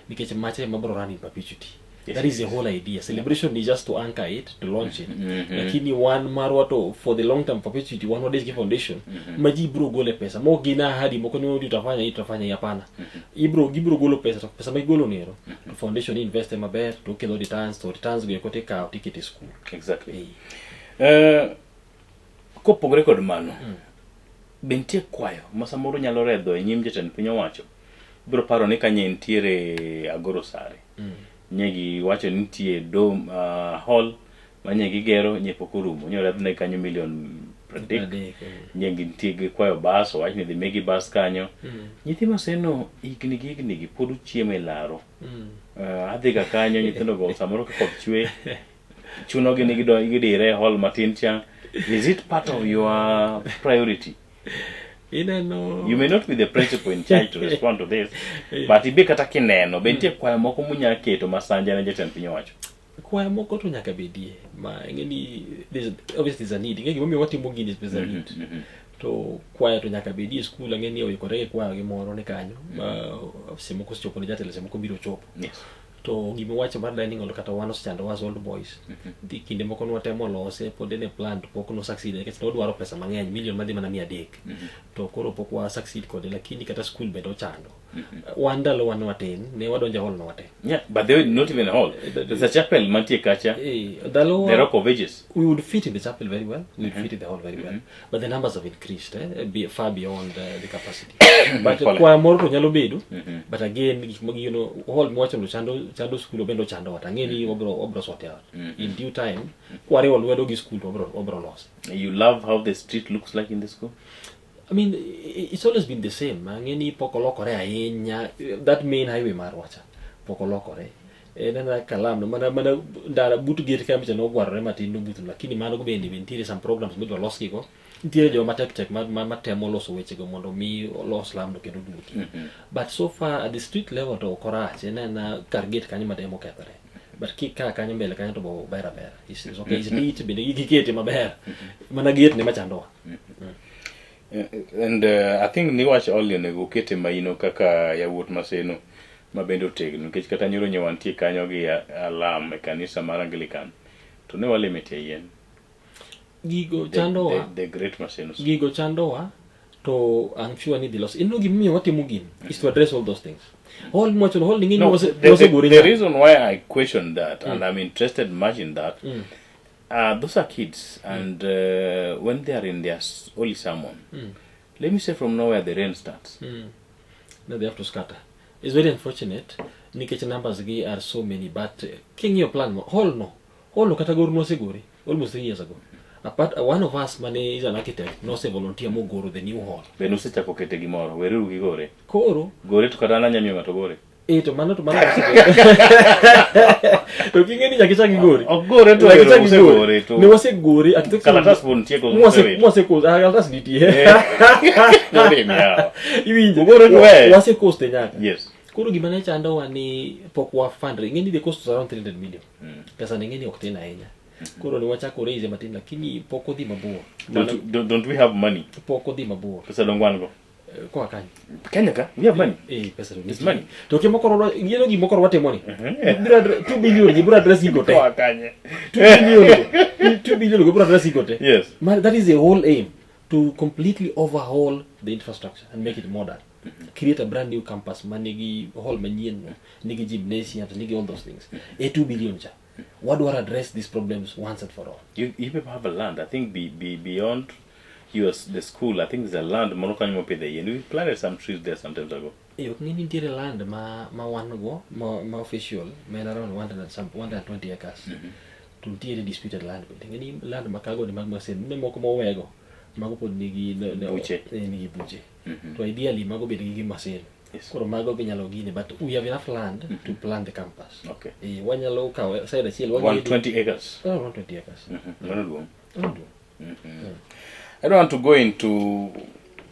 nikech macha ema biro run in perpetuity. That is the whole idea. Celebration is just to anchor it, to launch it, lakini wan marwa to for the long term perpetuity wan wadich gi foundation ma ji biro gole pesa mok gin ahadi moko ni tutafanya hii, tutafanya hii. Hapana, ibro gibiro golo pesa, to pesa ma igolo nero to foundation invest maber to kelo returns, to returns go eko tikawo tikete school. Kopogore kod mano, be nitie kwayo ma samoro nyalo redho e nyim jatend piny owacho? Biro paro ni kanye nitiere Agoro Sare. Nye giwacho ni nitie dom hall ma nye gigero nye pok orumo. Nye oredhne kanyo milion 30. 30. Nye gintie gi kwayo bas, owach ni dhi migi bas kanyo. Nyithi Maseno higni gi higni gi pod uchiemo e laro. Adhi ga kanyo, nyithindo go samoro ka koth chwe chunogi ni gidire e hall matin cha. Is it part of your priority? Ineno. You may not be the principal in charge to respond to this, but ibe kata kineno be nitie kwayo moko munya keto masanja ne jatend piny owacho? Kwayo moko to nyaka bedie ma ing'e ni obviously there's a need. Ing'e gimomiyo watimo gini is there's a need. To kwayo to nyaka bedie. Skul ang'e ni oikore gi kwayo gi moro ni kanyo ma seche moko osechopo ne jatelo, seche moko biro chopo. To gima wacho mar dining hall, kata wan osechando as old boys. Dhi kinde moko nwatemo lose, pod en e plan to pok no succeed nikech nodwaro pesa mang'eny, milion madhi mana 300. To koro pok wa succeed kode, lakini kata skul bende ochando. Wan ndalo wan watin, ne wadonjo e hall no wate. Yeah, but they were not even a hall. There's a chapel mantie kacha, Ndalo the Rock of Ages. We would fit in the chapel very well. We would fit in the hall very well. But the numbers have increased, far beyond the capacity. But Pole. kwa moro to nyalo bedo. But again, gik ma hall miwacho no chando school bende ochandowa. To ang'e ni wabro sort out. In due time, kwariwo lwedo gi school to wabro loso. You love how the street looks like in the school? I mean, it's always been the same. Ang'e ni pok olokore ahinya. That main highway marwa cha pok olokore. En ana kalam no mana ndara but gate ka micha nogwarore matin nobuthno, lakini mano bende nitiere some programs midwa los gigo. Nitiere joma tek tek ma temo loso wechego mondo mi olos lamno kendo duoki. But so far at the street level to ok orach. En ana kar gate kanyo matemo okethore. But kika kanyo mbele kanyo to bo ber abera. It's okay. It's neat bende gikete maber. Mana gate ne machandowa. And I think niwacho only onego ukete maino kaka yawuot Maseno ma bende otegno, nikech kata nyoro nyo wantie kanyo gi alam e kanisa mar Anglican to ne waleme tie yien. Gigo chandowa. The great Maseno. Gigo chandowa to I'm sure ni dhi los. Ineno gimomiyo watimo gini is to address all those things. Hall mwacho no hall ni ng'eny No, wasegore the nyaka. reason why I question that, and I'm interested much in that, those are kids, and when they are in their holy sermon, let me say from nowhere the rain starts. No, they have to scatter. It's very unfortunate nikech numbers gi are so many, but king'iyo plan mo hall no kata gor nosegore almost 3 years ago. Apart, one of us mane is an architect nose volunteer mogoro the new hall. Be nusechako kete gimoro, wereuru gi gore. Koro Gore to kata an anya miyo ng'ato gore. To mano to king'e ni nyaka ichak igore. Ok gore to Nyaka ero ichak igore. usegore to Ne wasegore architecture. Kalatas pod nitie koso usewito? Kalatas nitie. Gore ni yawa. Iwinjo. Ugore to we. Wasekoste nyaka. Koro gima ne chandowa ni pok wa fundraise. Ing'e ni the cost was around 300 million. Pesa ne ng'e ni ok tin ahinya. Koro ne wachako raise matin, lakini pok odhi mabor. Don't we have money? Pok odhi mabor. Pesa dong wan go. Koa kanye? Kenya ka, we have money. Pesa to It's nitie. money. To kia mokoro gino gima koro watimo ni. Biro 2 billion gi biro address gigo te. Koa kanye? 2 billion go. 2 billion go biro address gigo te. Man, that is the whole aim, to completely overhaul the infrastructure and make it modern. Create a brand new campus manigi hall manyien no, nigi gymnasiums, nigi all those things. E 2 billion cha. Wadwaro address these problems once and for all. You people have a land. I think beyond the school, I think there's a land moro kanyo mopidhe yien. We planted some trees there some times ago. Ok ng'e ni nitiere land ma wan go ma official ma en around 100 and some 120 acres. To nitiere disputed land bende. Ng'e ni land ma kago ni mag Maseno, ne moko mowego mago pod nigi Buche. Nigi buche. To ideally mago bende gigi Maseno. Koro mago ginyalo gine, but we have enough land to plan the campus. Wanyalo kawo side achiel wang'e 120 acres. Around 120 acres. Mano duong'. Mano duong'. I don't want to go into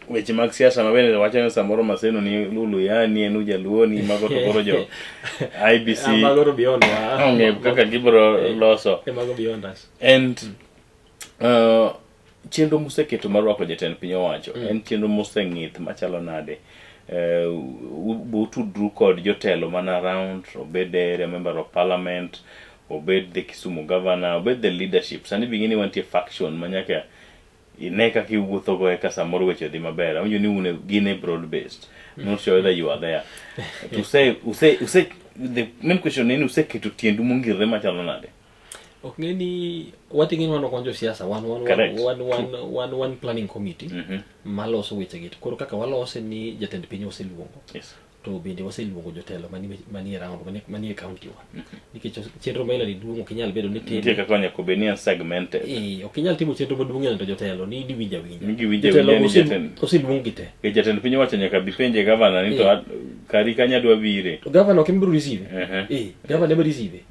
weche mag siasa ma bende wacho ni samoro Maseno ni Lulu yani en ujaluo ni mago to koro jo IEBC Ah, mago to beyond wa. ong'eyo kaka gibiro loso. Mago beyond us. And chenro museketo mar rwako jatend piny owacho en chenro moseng'ith machalo nade? Utudru kod jotelo mana around, obed area member of parliament, obed the Kisumu governor, obed the leadership. Sani bing'e ni wantie faction ma nyaka ine kaka iwuotho go eka samoro weche dhi maber. Awinjo ni un gin e broad based. Not sure whether you are there. To say, use, the main question en useketo tiendu mongirre machalo nade? Ok ng'e ni wating'e ni wan ok wan josiasa, wan Correct. wan planning committee maloso wechegi. To koro kaka walose ni jatend piny waseluongo, to bende waseluongo jotelo manie round manie county wa, nikech chenro ma ni duong', ok inyal bedo ni Nitie time kaka nyaka obed ni en segmented. Ok inyal timo chenro maduong' e to jotelo ni giwinjo awinja. Ni giwinjo Jotelo awinja ni oseluong gi te. Nikech jatend piny owacho nyaka bi penje gavana ni to kari kanya dwa bire. To governor ok ema biro receive. Governor ema receive.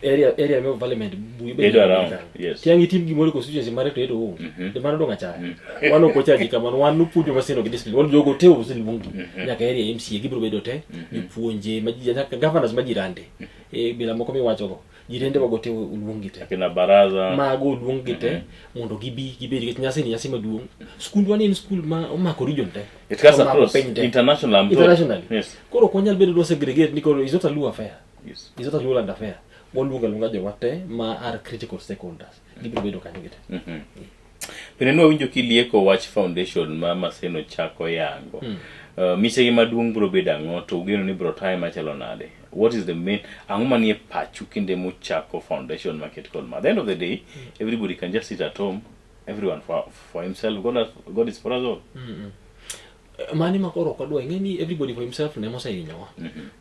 Area member of parliament buyi Bedo around, yes. Tiang' itim gimoro e constituency mare to edo onge. To mano dong' achaya. Wan ok wachaji kamano, wan nupuonjo Maseno gi discipline. Wan jogo te oseluongi. Nyaka area MCA gibiro bedo te, jopuonje, nyaka governors ma jirande. Bila moko miwachogo. Jirende wago te oluong gi te. Kina baraza. Mago oluong gi te mondo gibi gibed nikech nyasi ni nyasi maduong'. Skundwa ni en skul ma omako region te. It cuts Omako across piny te. international, I'm told. Internationally. Koro ok wanyal bedo ni wasegregate ni koro is not a Luo affair. Is not a Luoland affair. Waluongo aluonga jowa te ma are critical stakeholders. Gibiro bedo kanyo gi te. Bende ne wawinjo kilieko wach foundation ma Maseno chako yango. Michegi maduong' biro bedo ang'o to ugeno ni biro taye machalo nade? What is the main ang'o manie pachu kinde muchako foundation maket kod ma? At the end of the day, everybody can just sit at home, everyone for himself. God is for us all. Mani ma koro ok wadwa ing'e ni everybody for himself ne mosehinyowa.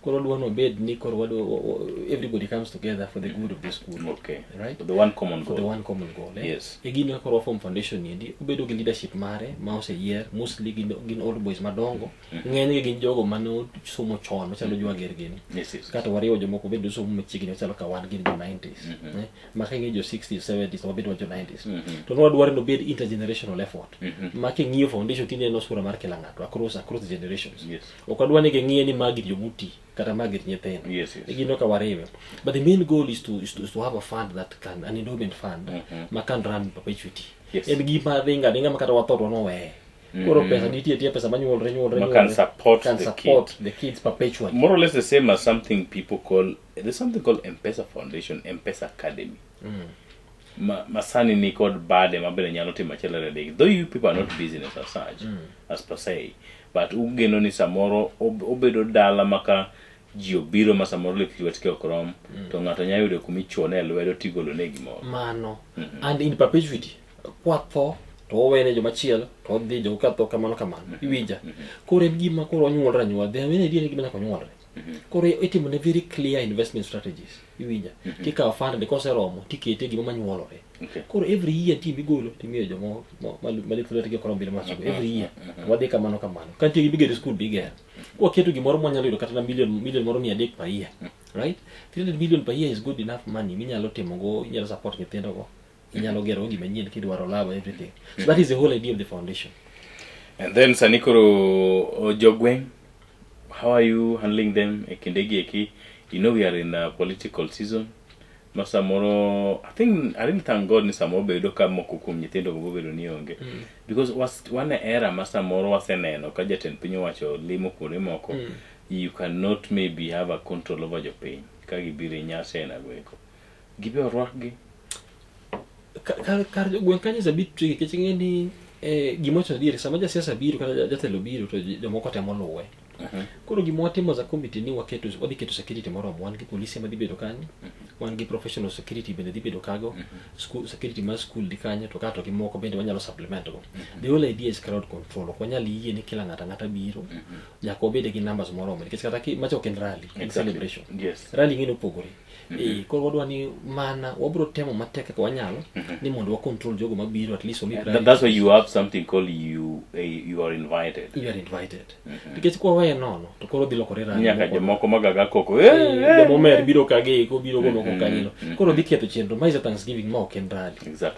Koro wadwa nobed ni koro wadwa everybody comes together for the good of the school. Right? For the one common For the goal. one common goal. Eh? Yes. E gino koro waform foundation niendi, obedo gi leadership mare ma oseyier, mostly gin old boys madongo. Ng'enygi gin jogo mane somo chon, machalo Jwager gini. Yes. Kata wariwo jomoko bende somo machiegni machalo ka wan gin jo 90s. Eh? Ma king'iyo jo 60s, 70s, to wabedo jo 90s. To nwadwaro ni obed intergenerational effort. Ma king'iyo foundation tineno sura mar kila ng'ato across the generations. Ok wadwa ni ging'iye ni magi jomoti kata magi nyithindo. Yes. Gino ka wariwe. But the main goal is to have a fund that can, an endowment fund ma can run in perpetuity. En gima ringa ringa ma kata watho to noweye. Koro pesa nitie tie pesa manyuolre nyuolre Ma can nyuolre. support Can the support kids. the kids perpetually. More or less the same as something people call, there's something called M-Pesa Foundation, M-Pesa Academy. Ma sani ni kod bade ma bende nyalo timo achiel ariyo adek. Though you people are not business as such, as per se, but ugeno ni samoro obedo dala maka ji obiro ma samoro lith lwetgi ok rom, to ng'ato nyalo yudo kuma ichuone e lwedo tigolo ne gimoro. Mano. And in perpetuity, kwatho to owene jomachielo to odhi jo katho kamano kamano. Iwinja. Koro en gima koro onyuolre anyuola. The main idea ni gima nyaka onyuolre. Koro itimo ne very clear investment strategies. Iwinja. Tikawo fund ni koseromo tikete gima manyuolore. Koro every year nitie migolo timiyo jomo ma lith lwetgi ok rom macho. Every year. Wadhi kamano kamano. Ka nitie gima igero e school be igero. Kwaketo gimoro mwanyalo yudo kata na million moro 300 per year. Right? 300 million per year is good enough money minyalo timogo, inyalo support nyithindogo. Inyalo gero gima nyien kidwaro lab everything. So that is the whole idea of the foundation. And then sani koro jogweng', how are you handling them e kindegi eki? You know we are in a political season. Ma samoro, I think, I really thank God ni samoro bedo ka moko kuom nyithindo go bobedo ni onge. Because wan e era ma samoro waseneno ka jatend piny owacho limo kuonde moko, you cannot maybe have a control over jopiny ka gibiro e nyasi aina go eko. Gibe orwakgi. Kar jogweng' kanyo is a bit tricky nikech ing'e ni gima wacho adier sama jasiasa biro kata jatelo biro to jomoko temo luwe. Koro gima watimo as a committee ni waketo wadhi keto security moromo. Wan gi polise madhi bedo kanyo, wan gi professional security bende dhi bedo kago, school security mar school di kanyo to kato gi moko bende wanyalo supplement go. The whole idea is crowd control. Ok wanyal yie ni kila ng'ato ang'ata biro. Nyaka wabed gi numbers moromo nikech kata macha ok en rally, en celebration. Rally ng'e ni opogore. Koro wadwa ni mana wabro temo matek kaka wanyalo ni mondo wa control jogo mabiro at least wami priority. That's why you have something called you are invited. You are invited. Nikech kwawaye nono to koro dhi lokore rally. Nyaka moko. jomoko magaga koko. Jomomer biro kagi ko biro go moko kanyo. Koro dhi ketho chenro. Ma is a Thanksgiving ma ok en rally.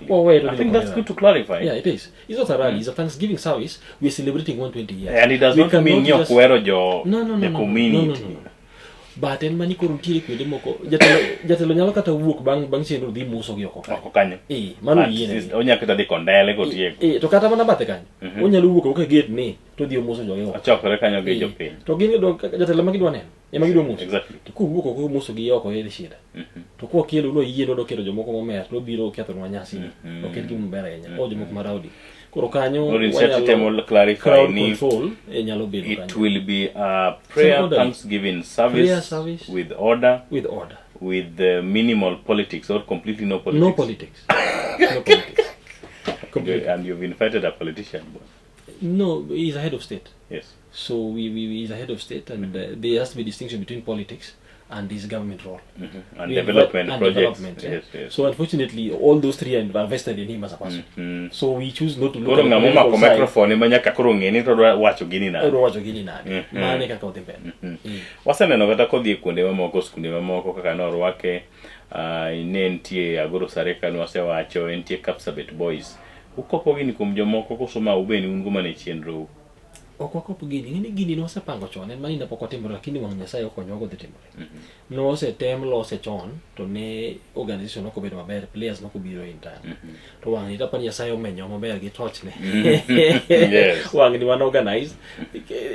Kwawaye to I dhi think lokore that's good rally. to clarify. Yeah, it is. It's not a rally. It's a Thanksgiving service. We are celebrating 120 years. And it does We not mean cannot ni ok wero jo No, the no. community. No. But en mani koro nitiere kuonde moko jatelo nyalo kata wuok bang' chenro dhi muso gi oko kanyo. Oko kanyo. Mano At yiene. least Onyalo kata dhi kondele kotieko. To kata mana bathe kanyo. Onyalo wuok oko e gate ni to odhi omuso joge oko. Ochokore kanyo gi jopiny. To gin jatelo ma gidwa neno ema gidwa muso. Exactly. To kowuok oko muso gi oko en shida. To kwakelo no yie nodo kelo jomoko momer to biro kethonwa nyasi ni. Ok en gima ber ahinya. O jomoko ma rowdy. Koro kanyo Koro in short wanyalo itemo clarify crowd ni control nyalo bedo It kanyo. will be a prayer orderly. thanksgiving service, Prayer service. with order, With order. with minimal politics or completely no politics. No politics. No politics. Completely. And you've invited a politician. No, he's a head of state. Yes. So we he's a head of state, and there has to be distinction between politics and his government role. And We development and projects. development, yeah. Yes. So unfortunately, all those three are vested in him as a person. So we choose not to look Koro at the ng'ama political omako side. microphone ema nyaka koro ng'e ni to odwa wacho gini nade. Odwa wacho gini nade. Mano e kaka odhi mbele. Waseneno kata kodhi e kuonde mamoko, skunde mamoko kaka norwake, ne nitie Agoro Sare ka nwasewacho, nitie Kapsabet Boys. Ukopo gini kuom jomoko koso ma ubende un go mana e chenro? Ok wakop gini. Ng'eni gini nosepango chon, en mani ne pok otimore, lakini wang' Nyasaye okonyowa godhi timore. Nosetem lose chon, to ne organization ok obedo maber, players nok obiro in time. To wang' ni tapani Nyasaye omenyowa maber gi torch ne. Wang' ni wan organized.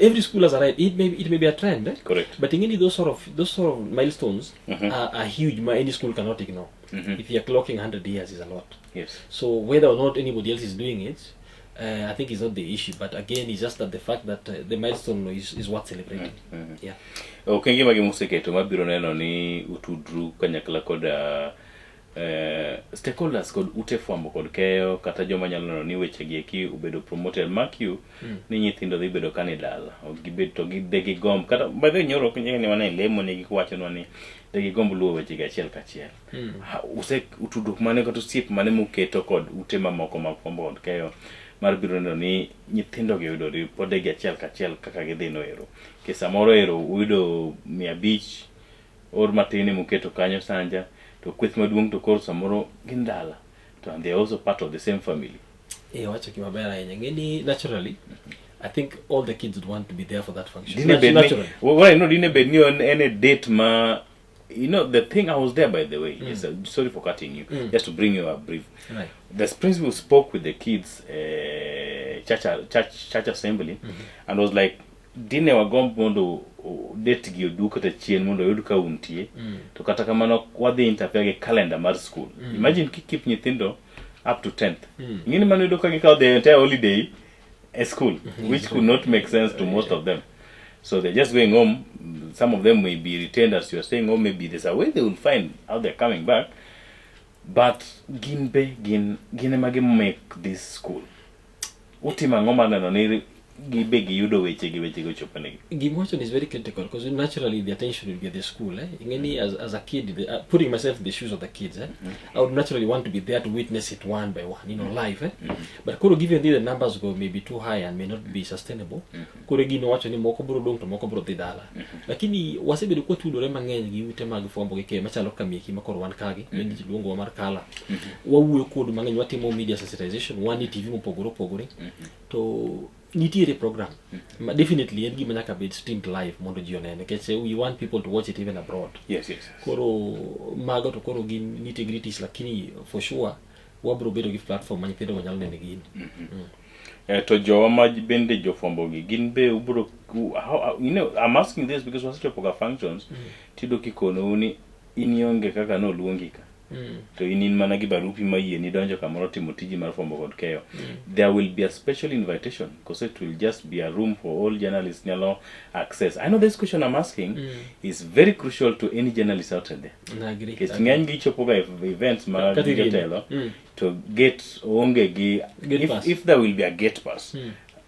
Every school has a right. It may be a trend, eh? Correct. But ing'eni those sort of milestones are huge ma any school cannot ignore. If you are clocking 100 years is a lot. Yes. So whether or not anybody else is doing it, I think is not the issue, but again, it's just that the fact that the milestone is worth celebrating. Yeah. Okenge mage museketo mabiro neno ni utudru kanyakla kod stakeholders kod ute fwambo kod keyo kata joma nyalo neno ni weche gi eki obedo promoted mark you ni nyithindo dhi bedo kani dala ok gibed to gi de gigomb kata by the way nyoro ok ni wane lemo ne giwachonwa ni de gigomb luwo weche gi achiel kachiel. Use tudruok mane kata osiep mane muketo kod ute mamoko mag fwambo kod keyo mar biro neno ni nyithindo gi oyudo ripode gi achiel kachiel kaka gidhi no ero ke samoro ero uyudo 500 or matin muketo kanyo sanja to kweth maduong' to koro samoro gin dala to and they are also part of the same family. Wacho gima ber ahinya. Ng'eni naturally, I think all the kids would want to be there for that function. Dine bed ni Naturally. Well, I know dine bed ni en a date ma you know the thing I was there, by the way. Yes, sorry for cutting you, just to bring you a brief. The principal spoke with the kids, church assembly, and was like, dine wagomb mondo date gi odu kata chien mondo oyud ka untie to kata kamano wadhi interfere gi calendar mar school. Imagine kikeep nyithindo up to 10th. Ing'eni mano yudo ka gikawo the entire holiday e school, which could not make sense to most of them. So they're just going home. Some of them may be retained, as you are saying, or maybe there's a way they will find how they're coming back. But gin be gin ema gi make this school. Utimo ang'o mar neno ni gibe giyudo weche gi weche go choponegi? Gimotion is very critical because naturally the attention will be at the school. Eh? Ingeni, as a kid, putting myself in the shoes of the kids, eh? I would naturally want to be there to witness it one by one, live. Eh? But koro given the numbers go maybe too high and may not be sustainable, koro gino wacho ni moko biro dong' to moko biro dhi dala. Lakini wasebedo kwatudore mang'eny gi ute mag fwambo gi keyo machalo kamieki ma koro wan kagi, bende ji luongowa mar kala. Wawuoyo kodu mang'eny, watimo media sensitization, wan e TV mopogore opogore. To nitiere program ma definitely en gima nyaka bed streamed live mondo ji onene nikech we want people to watch it even abroad. Yes. Koro mago to koro gin nitty gritties, lakini for sure wabiro bedo gi platform ma nyithindo go nyalo nene gini. To jowa ma bende jofwambo gi gin be ubro I'm asking this because wasechopo ga functions tiyudo kikonou ni in ionge kaka noluongi ka to in mana gi barupi ma yieni donjo kamoro timo tiji mar fwambo kod keyo. There will be a special invitation because it will just be a room for all journalists nyalo access. I know this question I'm asking is very crucial to any journalist out there. Na agree. Nikech ng'eny gi chopo ga e events mag Kata iriembo. jotelo to gate onge gi Gate pass. If there will be a gate pass,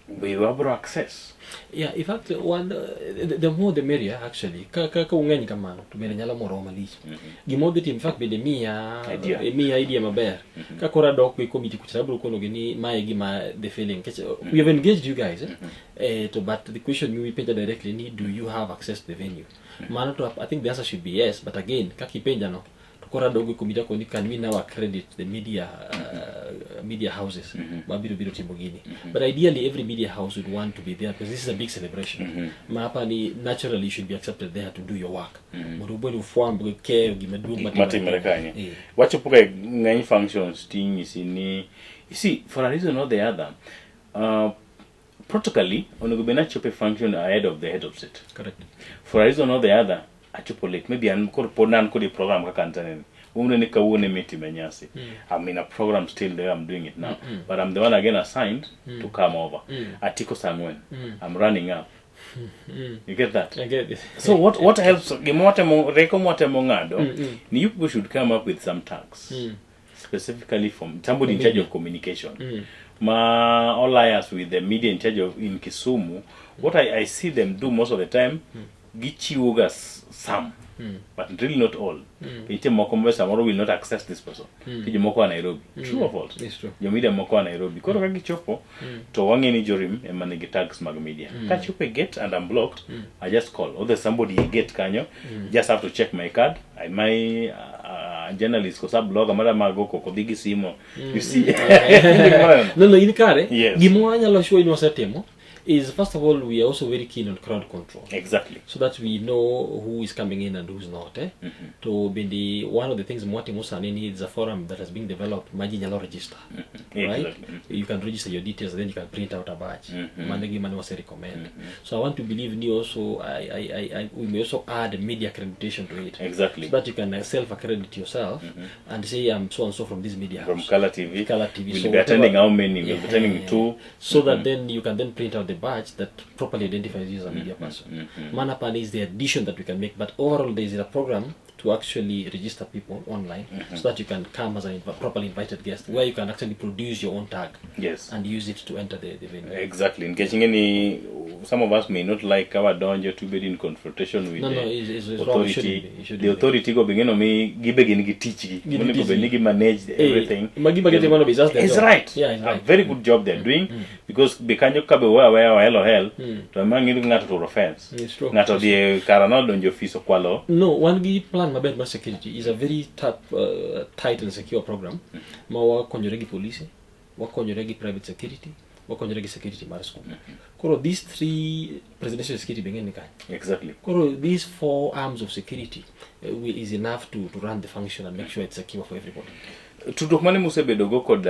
we wabro access. Yeah, in fact, one, the more the merrier actually. Ka ung'eny kamano to bende nyalo morowa malich. Gima odhi timo in fact bende miya Idea. Miya idea maber. Ka koro adok e committee kucha abiro konogi ni mae e gima the feeling. Nikech we have engaged you guys. Eh? To but the question you ipenja directly ni, do you have access to the venue? Mano to I think the answer should be yes, but again kaka ipenja no to koro adog e committee akoni, can we now accredit the media houses mabiro biro timo gini? But ideally every media house would want to be there because this is a big celebration ma hapa ni naturally you should be accepted there to do your work mondo ubed ufwamb gi keyo gima duong' gik matimore kanyo. Wachopo ga e ng'eny functions tinyisi ni, you see, for a reason or the other, protocolly onego bed ni achopo e function ahead of the head of state. Correct. For a reason or the other achopo late, maybe an koro pod an kod e program kaka antaneni umre ni kawuono ema itime nyasi. I'm in a program still there, I'm doing it now, but I'm the one again assigned to come over atiko saa 4. I'm running up. You get that? I get it. So what helps gima watemo reko mwatemo ng'ado ni you people should come up with some tags specifically from somebody in charge of communication ma alliance with the media in charge of in Kisumu. What I see them do most of the time, gichiwo ga some but really not all. Nitie moko ma samoro will not access this person. Nitie jomoko a Nairobi. True or false? It's true. Jo media moko a Nairobi koro ka gichopo to wang'e ni Jorim ema nigi tags mag media. Kachopo e gate and I'm blocked, I just call or there's somebody e gate kanyo, just have to check my card. I my journalist kosa blogger mara mago koko dhi gi simo, you see. No, in kare. Yes. Gima wanyalo sure ni wasetimo Is first of all, we are also very keen on crowd control. Exactly. So that we know who is coming in and who's not. Eh? To bende one of the things mwatimo sani ni is a forum that has been developed ma ji nyalo register. Right? Exactly. You can register your details, then you can print out a badge. Mano e gima ne wase recommend. So I want to believe ni also we may also add media accreditation to it. Exactly. So that you can self-accredit yourself and say I'm so and so from this media From house. Color TV. Color TV. We'll So be attending whatever- how many? We'll be attending two. So that then you can then print out the badge that properly identifies you as a media person. Manapan is the addition that we can make, but overall there is a program to actually register people online so that you can come as a properly invited guest, where you can actually produce your own tag and use it to enter the venue. Exactly. Nikech ing'e ni some of us may not like our donjo to be in confrontation with No, the no, it's wrong. It authority. shouldn't be. It shouldn't The be. Authority go be ng'eno mi gibe gin gi tichgi. Gin gi Monego bed ni tichgi. gi manage everything. Ma gima gitimo no be just their It's job. right. Yeah, it's A right. very good job they're doing, because be kanyo ka be weyo aweya ohelo hel to ema ng'e ni ng'ato oturo fence. It's true. Ng'ato odhi e kara nodonjo ofis okwalo. No, wan gi plan maber mar security. Is a very tight and secure program ma wakonyore gi polise, wakonyore gi private security, wakonyore gi security mar school. Koro these three, presidential security be ng'e ni kanyo. Koro these four arms of security is enough to run the function and make sure it's secure for everybody. Tudruok mane musebedogo kod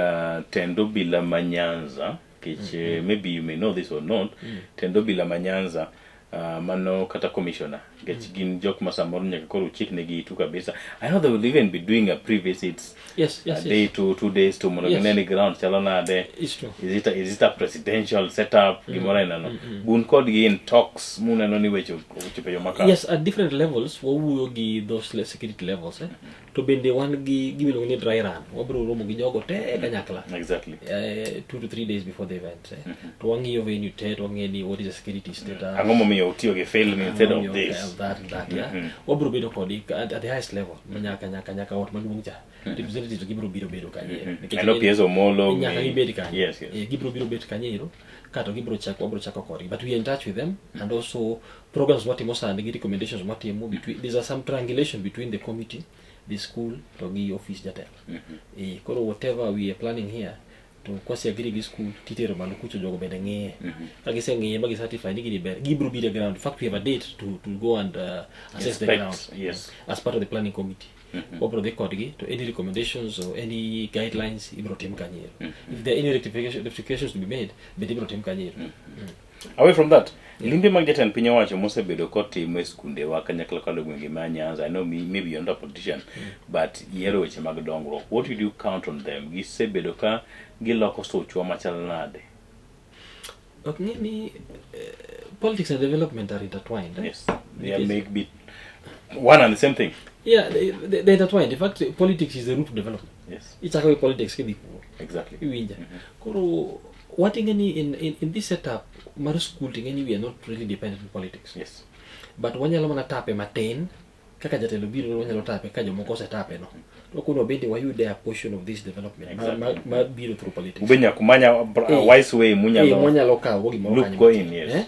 tend obila ma Nyanza, nikech maybe you may know this or not, tend obila ma Nyanza, mano kata commissioner, nikech gin jok ma samoro nyaka koro uchiknegi itu kabisa. I know they will even be doing a pre-visits a day 2 days to mondo gine ni ground chalo nade. It's true. Is it a presidential setup, gimoro ainano? Bun kodgi in talks muneno ni weche ochopo e yo makare? Yes, at different levels wawuoyo gi those security levels, eh? To bende wan gi gimiluongo ni dry run. Wabiro romo gi jogo te kanyakla 2 to 3 days before the event, eh? To wang'iyo venue te, to wang'iyo ni what is the security status. Ang'o momiyo utiyo gi film instead of Ang'o this? Of that and that, yeah. Wabiro bedo kodgi at the highest level ma nyaka ot maduong' cha, representatives gibiro biro bedo kanyo ero. Nikech I know PS Omolo nyaka gibed kanyo. Yes. Eh, gibiro biro bet kanyo ero kato gibiro chako, wabiro chako kodgi, but we are in touch with them and also programs mwatimo sani gi recommendations mwatimo between, there's a some triangulation between the committee, the school to gi office jatelo. Eh, koro whatever we are planning here to kwase agree gi school titero malo kucho, jogo bende ng'iye. Ka giseng'iye ma gicertify ni gini ber, gibiro biro e ground. In fact, we have a date to go and assess the Inspect, ground as part of the planning committee. Wabiro dhi kodgi to any recommendations or any guidelines ibiro tim kanyo ero. If there are any rectifications to be made, bende ibiro tim kanyo ero. Away from that, limbe mag jatend piny owacho mosebedo kotimo e skundewa kanyakla kod gwenge ma Nyanza, I know maybe you're not a politician, but yiero weche mag dongruok, what would you count on them? Gisebedo ka giloko suchwa machal nade? Ok ng'e ni politics and development are intertwined, eh? Yes, they are make be one and the same thing. Yeah, they're intertwined. In fact, politics is the root of development. Ichako gi politics kidhi kuo. Iwinja? Koro wating'e ni in this setup mar school, ting'e ni we are not really dependent on politics, but wanyalo mana tape matin kaka jatelo biro, wanyalo tape ka jomoko osetape no, to kono bende wayude a portion of this development ma biro through politics. Ube nyaka umanya a wise way munyalo mwanyalo kawo go gimoro loop kanyo go matin. in, yes. Eh?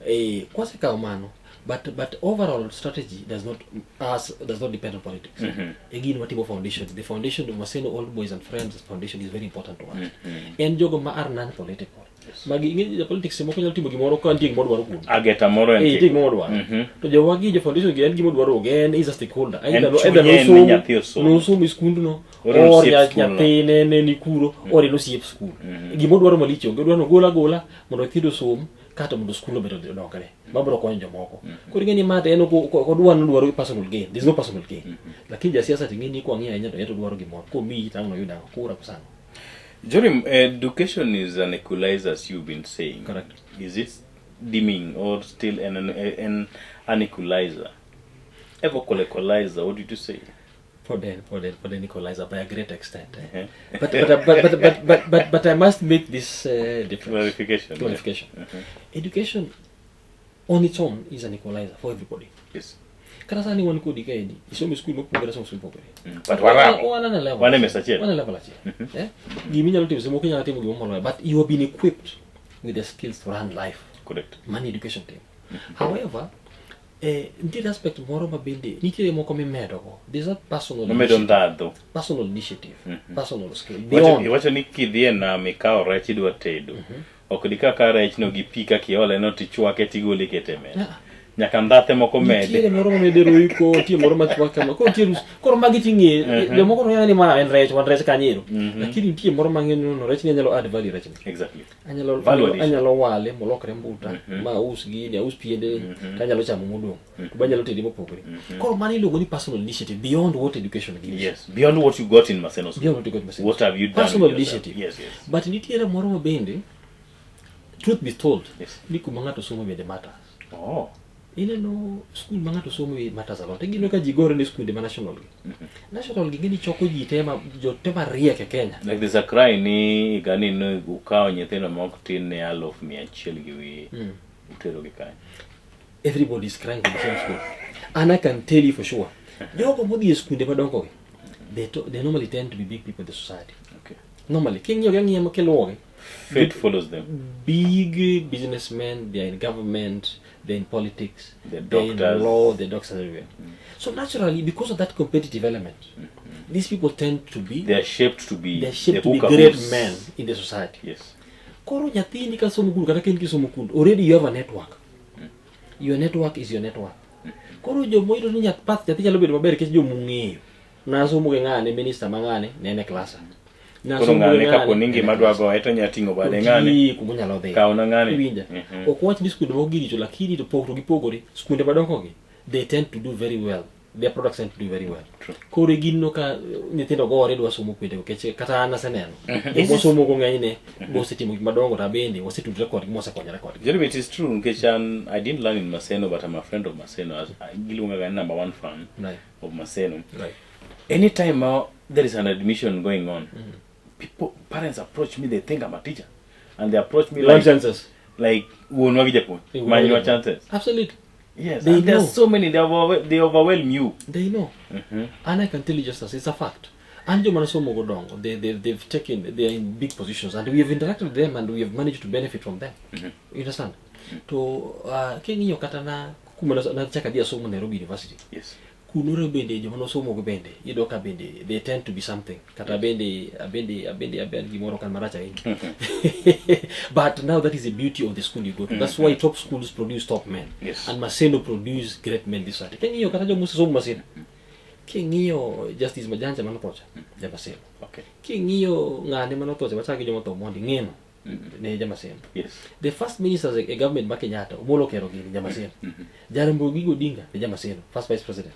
Eh, kwasekawo mano, but overall strategy does not depend on politics. Again, watimo foundation, the foundation of Maseno Old Boys and Friends Foundation is very important to us. En jogo ma are non political. Magi ing'e ja politics moko nyalo timo gimoro ka nitie gima odwaro kuomi. Ageta moro en Eh, nitie timo. gima odwaro. To jowagi jo foundation gi en gima odwaro onge, en is a stakeholder. En Either chunye either en ni nyathi osomo. nosomo e skundno Or en or osiep skul no. nyathine ne ni kuro or en osiep skul. Gima odwaro malich onge, odwaro ni ogol agola mondo nyithindo osom kata mondo skul obed odongre mabiro konyo jomoko. Koro ing'e ni ma to en ok odwar ni odwaro personal gain. There's no personal gain. Lakini jasiasa to ing'e ni kwang'iyo ahinya to en to odwaro gimoro. Komiyi to ang' noyud ang'o? Kura koso ang'o? Jorim, education is an equalizer, as you've been saying. Correct. Is it dimming or still an equalizer? Ever call equalizer, what did you say? For the equalizer by a great extent. Eh? Eh? But I must make this difference. Clarification, yeah. Clarification. Education on its own is an equalizer for everybody. Kata sani wan kodi kaendi, isomo e skul mopogore, asomo skul mopogore. But waramo. Wan e level. Wan e mesa achiel. Wan e level achiel. Eh? Gimi inyalo timo, seche moko inyalo timo gima moloyo, but you have been equipped with the skills to run life. Correct. Money education timo. However, nitiere aspect moro ma bende nitiere moko mimedo go. There's that personal Nomedo initiative, ndhadhu. Personal initiative, personal skill. Iwacho Beyond. iwacho ni kidhi e nam ikawo rech idwa tedo. Ok dika ka rech no gi pi kaka iole no tichwake tigole ikete e mesa. Yeah. Nyaka ndhathe moko Nitiere mede. moro mamede roiko, nitie moro machwak kama. Koro nitie koro magi ting'e, jomoko to neno ni ma en rech, wan rech kanyero. Lakini nitie moro mang'e ni no rech ni anyalo add value rech ni. Exactly. Anyalo Value addition. anyalo wale molokre mbuta, ma aus gini, aus piende, to anyalo chamo modong'. To be anyalo tede mopogore. Koro mano iluongo ni personal initiative beyond what education gives. Yes. Beyond what you got in Maseno School. Beyond what you got in Maseno. What have you done Personal with yourself? initiative. Yes, yes. But nitiere moro ma bende, truth be told, Yes. ni kuma ng'ato somo bende matters. Oh. Ineno skul ma ng'ato somo e matters a lot. Igino ka ji gore ne skunde ma national gi. National gi ng'eni choko ji te ma jo te mariek e Kenya. Like there's a cry ni higani ne ukawo nyithindo mok tin ne 100,000 gi wiye. Utero gi kanye. Everybody is crying for the same school. And I can tell you for sure. Jogo modhi e skunde madongo gi, they normally tend to be big people in the society. Okay. Normally, king'iyo gi ang'iya ma kiluwogi, Fate follows them. big businessmen, they are in government, they're in politics, The they're in doctors. law, the doctors everywhere. So naturally, because of that competitive element, these people tend to be They are shaped to be they are shaped the to be hooker great who's- men in the society. Yes. Koro nyathini ka somo kuno kata ka in kisomo kuno, already you have a network. Your network is your network. Koro joma oyudo ni nyath path nyathi nyalo bedo maber nikech jomong'eyo. Nasomo gi ng'ane, minister ma ng'ane, ne en e klasa. Koro Nasomo gi ng'ane kapo ni ne en e ngima klasa. dwa goye to nya ting'o bade ng'ane. Oti kuma onyalo dhiye. Kawna ng'ani. Iwinja. Mhm. Ok wach ni skunde moko giricho lakini to pogruok gipogore. Skunde madongo gi, they tend to do very well. Their products tend to do very well. True. Koro ginno ka nyithindo gore dwa somo kuondego nikech kata an aseneno. Joma osomo go ng'enyne bosetimo gik madongo to abende wasetudre kodgi mosekonyore kodgi. Jeremy, it is true nikech an I didn't learn in Maseno but I'm a friend of Maseno. Giluonga ga ni number one fan Right. of Maseno. Right. Anytime there is an admission going on, people parents approach me, they think I'm a teacher. And they approach me Like like chances. like wuonwa gi japuonj. Manywa chances. Absolutely. Yes. They and there are know. so many they overwhelm you. They know. And I can tell you just as it's a fact. And joma nosomo go dongo, they've taken, they are in big positions and we have interacted with them and we have managed to benefit from them. You understand? To king'iyo kata na kuma nachako adhi asomo Nairobi University. Yes. Kunore bende joma nosomo go bende iyudo ka bende they tend to be something. Kata bende abende abende abende gimoro kan marach ahinya. But now that is the beauty of the school you go to. That's why top schools produce top men. Yes. And Maseno produce great men this society. King'iyo kata joma osesomo Maseno. King'iyo Justice Majanja manothocha, ja Maseno. Okay. King'iyo ng'ane manothocha machako gi joma otho mondi ng'eno ne ja Maseno. Yes. The first ministers e government ma Kenyatta, Omolo Okero gini, ja Maseno. Jaramogi Odinga ne ja Maseno, first vice president.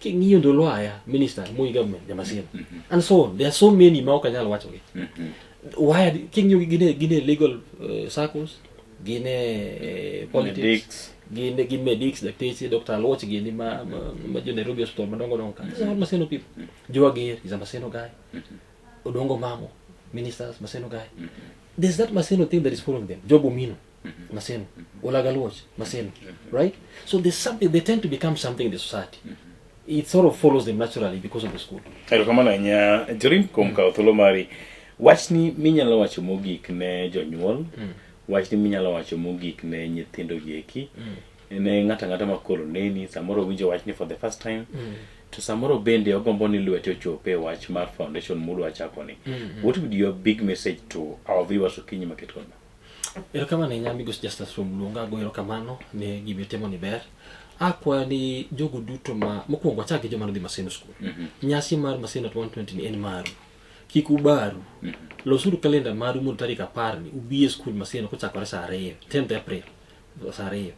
King'iyo Ndolo Aya, minister Moi government, ja Maseno. And so on. There are so many ma ok anyal wachogi. Why king'iyo gi gin e legal circles, gin e politics, Medics. gin medics, dakteche, Dr. Aluoch gini ma jo Nairobi Hospital madongo dongo ka. These are all Maseno people. Joe Aguirre is a Maseno guy. Odongo Mamo, ministers, Maseno guy. There's that Maseno thing that is following them. Job Omino, Maseno. Olaga Aluoch, Maseno. Right? So there's something, they tend to become something in the society. It sort of follows them naturally because of the school. Erokamano ahinya Jorim kuom kawo thuolo mari. Wachni minyalo wacho mogik ne jonyuol, wachni minyalo wacho mogik ne nyithindo gieki, ne ng'ato ang'ata ma koro neni, samoro winjo wachni for the first time, to samoro bende ogombo ni lwete ochope e wach mar foundation mudwa chako ni. What would your big message to our viewers okinyi maket kod Erokamano ahinya Migosi Justus kuom luonga ago erokamano ne gima itimo ni ber. Akwayo ni jogo duto ma mokwongo wachak gi joma nodhi Maseno School. Nyasi mar Maseno at 120 ni en maru. Kik ubaru. Losuru kalenda maru mondo tarik 10 ni ubi e skul Maseno kochakore saa 2, 10th April saa 2.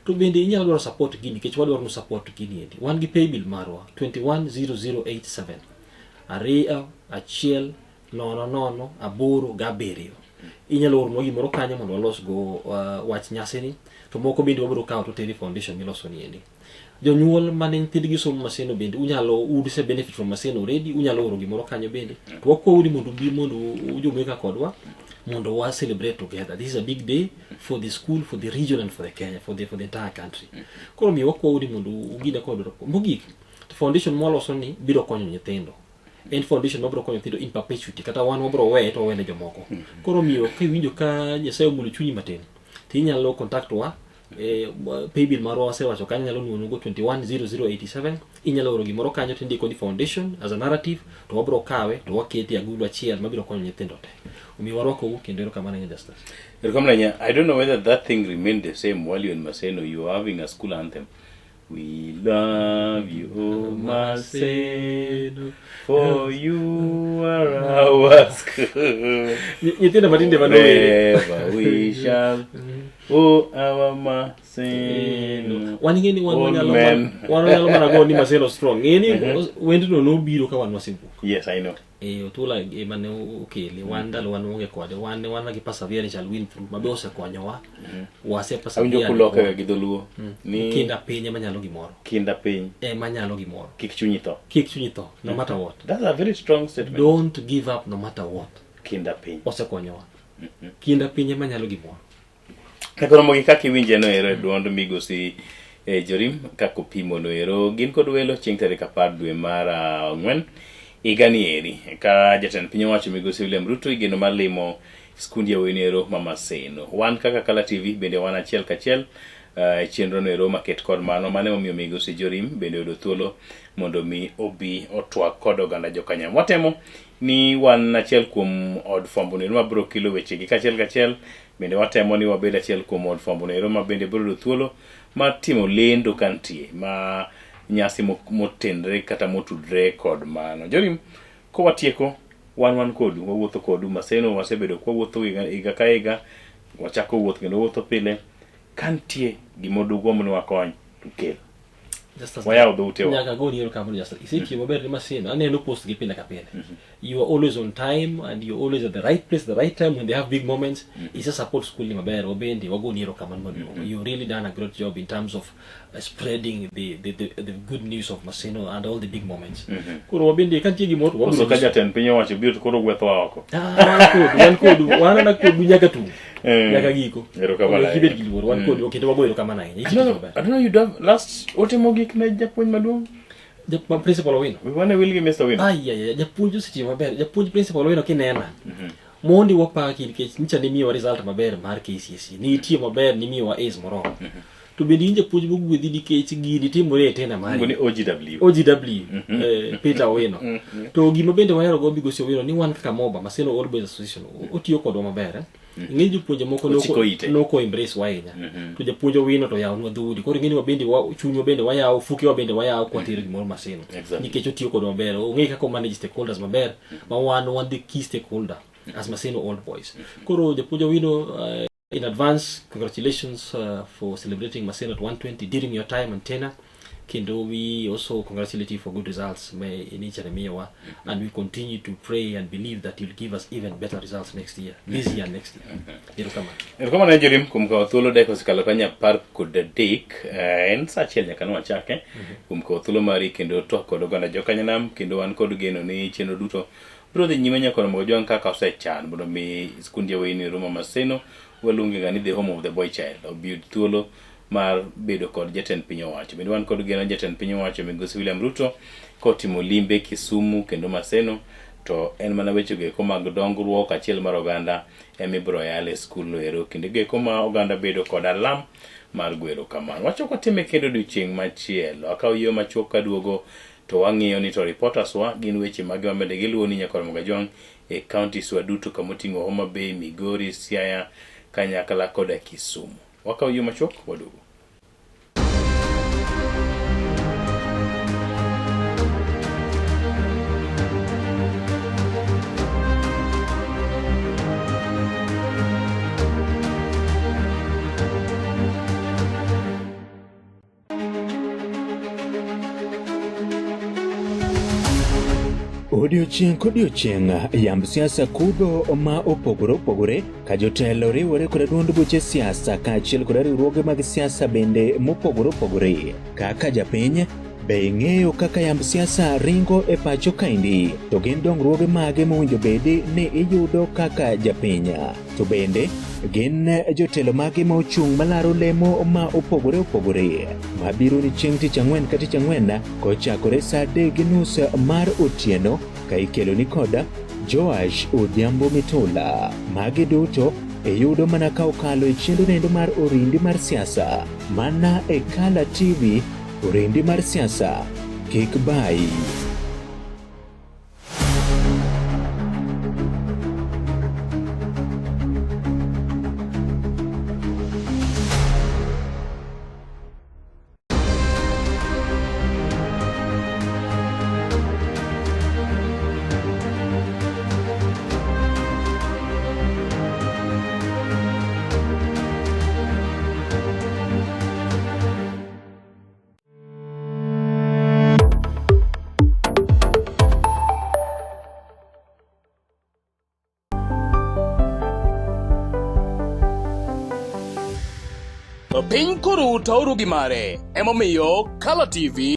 To bende inyalo dwaro support gini nikech wadwaro nu support gini endi. Wan gi paybill marwa 210087 2 1 0 0 8 7. Inyalo oronwa gimoro kanyo mondo walos go wach nyasini to moko bende wabiro kawo to teri foundation miloso ni endi. Jonyuol mane nyithindgi somo Maseno bende unyalo use benefit from Maseno already, unyalo oro gimoro kanyo bende. To wakwau ni mondo ubi mondo ujumuika kodwa mondo wa celebrate together. This is a big day for the school, for the region and for the Kenya, for the entire country. Koro miyo wakwau ni mondo ugine kodwa. Mogik, foundation mwaloso ni biro konyo nyithindo. En foundation mabiro konyo nyithindo in perpetuity, kata wan wabiro weye to wawene jomoko. Koro miyo kiwinjo ka Nyasaye omulo chunyi matin, to inyalo contact wa paybill marwa wasewacho kanyo, inyalo nuonugo 210087. Inyalo oro gimoro kanyo to indiko ni foundation as a narrative, to wabiro kawe to wakete e agulu achiel mabiro konyo nyithindo te. Omiyo warwakou kendo erokamano ahinya Justus. Erokamano ahinya. I don't know whether that thing remained the same while you're in Maseno. You are having a school anthem. We love you, oh Maseno, for you are our school. Nyithindo matinde manowere. Forever we shall, oh our Maseno. Wan ing'e ni wan Old wanyalo men. wan wanyalo mana go ni Maseno strong. Ng'e ni wendno nobiro ka wan wasewuok. Yes, I know. Eh, Otula ema ne okele. Wan ndalo wan onge kode. Wan ne wan gi perseverance shall win through. Mabe osekonyowa. Wase Awinjo persevere. kuloke gi dholuo. Ni Kinda piny ema nyalo gimoro. kinda piny, Ema nyalo gimoro. kik chunyi tho. Kik chunyi tho, no matter what. That's a very strong statement. Don't give up no matter what. Kinda piny. Osekonyowa. Kinda piny ema nyalo gimoro. Koro gi kaka iwinje no ero e duond migosi Jorim kaka opimo no ero gin kod welo chieng' tarik 10 dwe mar 4 higa ni eri ka jatend piny owacho migosi William Ruto igeno mar limo skund yawuoyi ero ma Maseno. Wan kaka Kala TV bende wan achiel kachiel e chenro no ero maket kod mano mano emomiyo migosi Jorim bende oyudo thuolo mondo mi obi otwak kod oganda jokanyam. Watemo ni wan achiel kuom od fwambo no ero mabiro kelo wechegi kachiel kachiel bende watemo ni wabed achiel kuom od fwambo no ero ma bende biro yudo thuolo mar timo lendo kantie ma nyasi motenre kata motudre kod mano. Jorim, kowatieko wan kodu, wawuotho kodu Maseno, wasebedo kwawuotho higa ka higa, wachako wuoth kendo wawuotho pile. Kantie gimodugomb ni wakony, to kel. Wayawo dhoutewa. Nyaka goni erokamano Justus. Isetiyo maber ne Maseno. Aneno post gi pile ka pile. You are always on time and you're always at the right place at the right time when they have big moments. Ise support school ni maber wabende wagoni erokamano maduong'. You've really done a great job in terms of spreading the good news of Maseno and all the big moments. Koro wabende ka nitie gimoro to wabiro Koso ka nyiso. jatend piny owacho biro to koro gwethowa oko. Ah, wan kodu, wan ana kodu nyaka tum. Nyaka giko. Erokamano Omiyo kik ibed ahinya. gi luor, wan kodu kendo wago erokamano ahinya. I Itiyo don't know, maber. I don't know you don't last ote mogik ne japuonj maduong'. Principal Owino. We wane wil gi Mr. Owino. Ai, ai, ai, japuonj osetiyo maber. Japuonj principal Owino kinena. Mondi wapaki nikech nyicha nimiyowa result maber mar KCSE. Nitiyo maber nimiyowa A's moromo. To bende in japuonj mogwedhi nikech gini timore e tena mari. Iluongo ni OGW. OGW, Peter Owino. To gima bende wahero go Migosi Owino ni wan kaka MOBA, Maseno Old Boys Association, otiyo kodwa maber. Ing'e jopuonje moko Ochiko ite. noko embrace wa ahinya. To japuonj Owino to yawonwa dhoudi. Koro ing'e ni wabende chunywa bende wayawo, fukewa bende wayawo kwatero gimoro Maseno. Nikech otiyo kodwa maber. Ong'e kaka o manage stakeholders maber, ma wan the key stakeholder as Maseno Old Boys. Koro japuonj Owino, in advance, congratulations for celebrating Maseno at 120 during your time and tenure. Kendo we also congratulate you for good results may in each and miyowa, and we continue to pray and believe that you'll give us even better results next year, this year and next year. Erokamano. Erokamano ne Jorim kuom kawo thuolo dakika osekalo kanyo 13, en saa achiel nyaka nwachake kuom kawo thuolo mari kendo twak kod oganda jokanyanam kendo wan kod geno ni chenro duto biro dhi nyime nyaka romo gojwang' kaka osechan mondo mi skund yawuoyi ni Roma Maseno waluonge ga ni the home of the boy child obi yud thuolo mar bedo kod jatend piny owacho. Bende wan kod geno jatend piny owacho migosi William Ruto kotimo limbe Kisumu kendo Maseno to en mana weche go eko mag dongruok achiel mar oganda ema ibiro yal e skul no ero kinde go eko ma oganda bedo kod alam mar gwelo kamano. Wachako watime kendo odiochieng' machielo. Akawo yo machuok kaduogo to wang'iyo ni to reporters wa gin weche mage ma bende giluwo ni nyaka Ramogi Ajwang' e counties wa duto kamoting'o Homa Bay, Migori, Siaya kanyakla koda Kisumu. Wakawo yo machuok waduogo. Odiochieng' kodiochieng' yamb siasa kudho ma opogore opogore ka jotelo riwore kod duond buche siasa kaachiel kod riwruoge mag siasa bende mopogore opogore. Kaka japiny, be ing'eyo kaka yamb siasa ringo e pacho kaendi? To gin dongruoge mage mowinjo bedi ni iyudo kaka japiny? To bende gin jotelo mage ma ochung' malaro lemo ma opogore opogore mabiro ni chieng' tich ang'wen ka tich ang'wen kochakore saa 3:30 mar otieno ka ikelo ni koda Joash Odhiambo Mitula. Magi duto iyudo mana ka okalo e chenro nendo mar Orindi mar Siasa mana e Kala TV. Orindi mar Siasa, kik bayi. Piny koro taoru gi mare. Emomiyo Kala TV.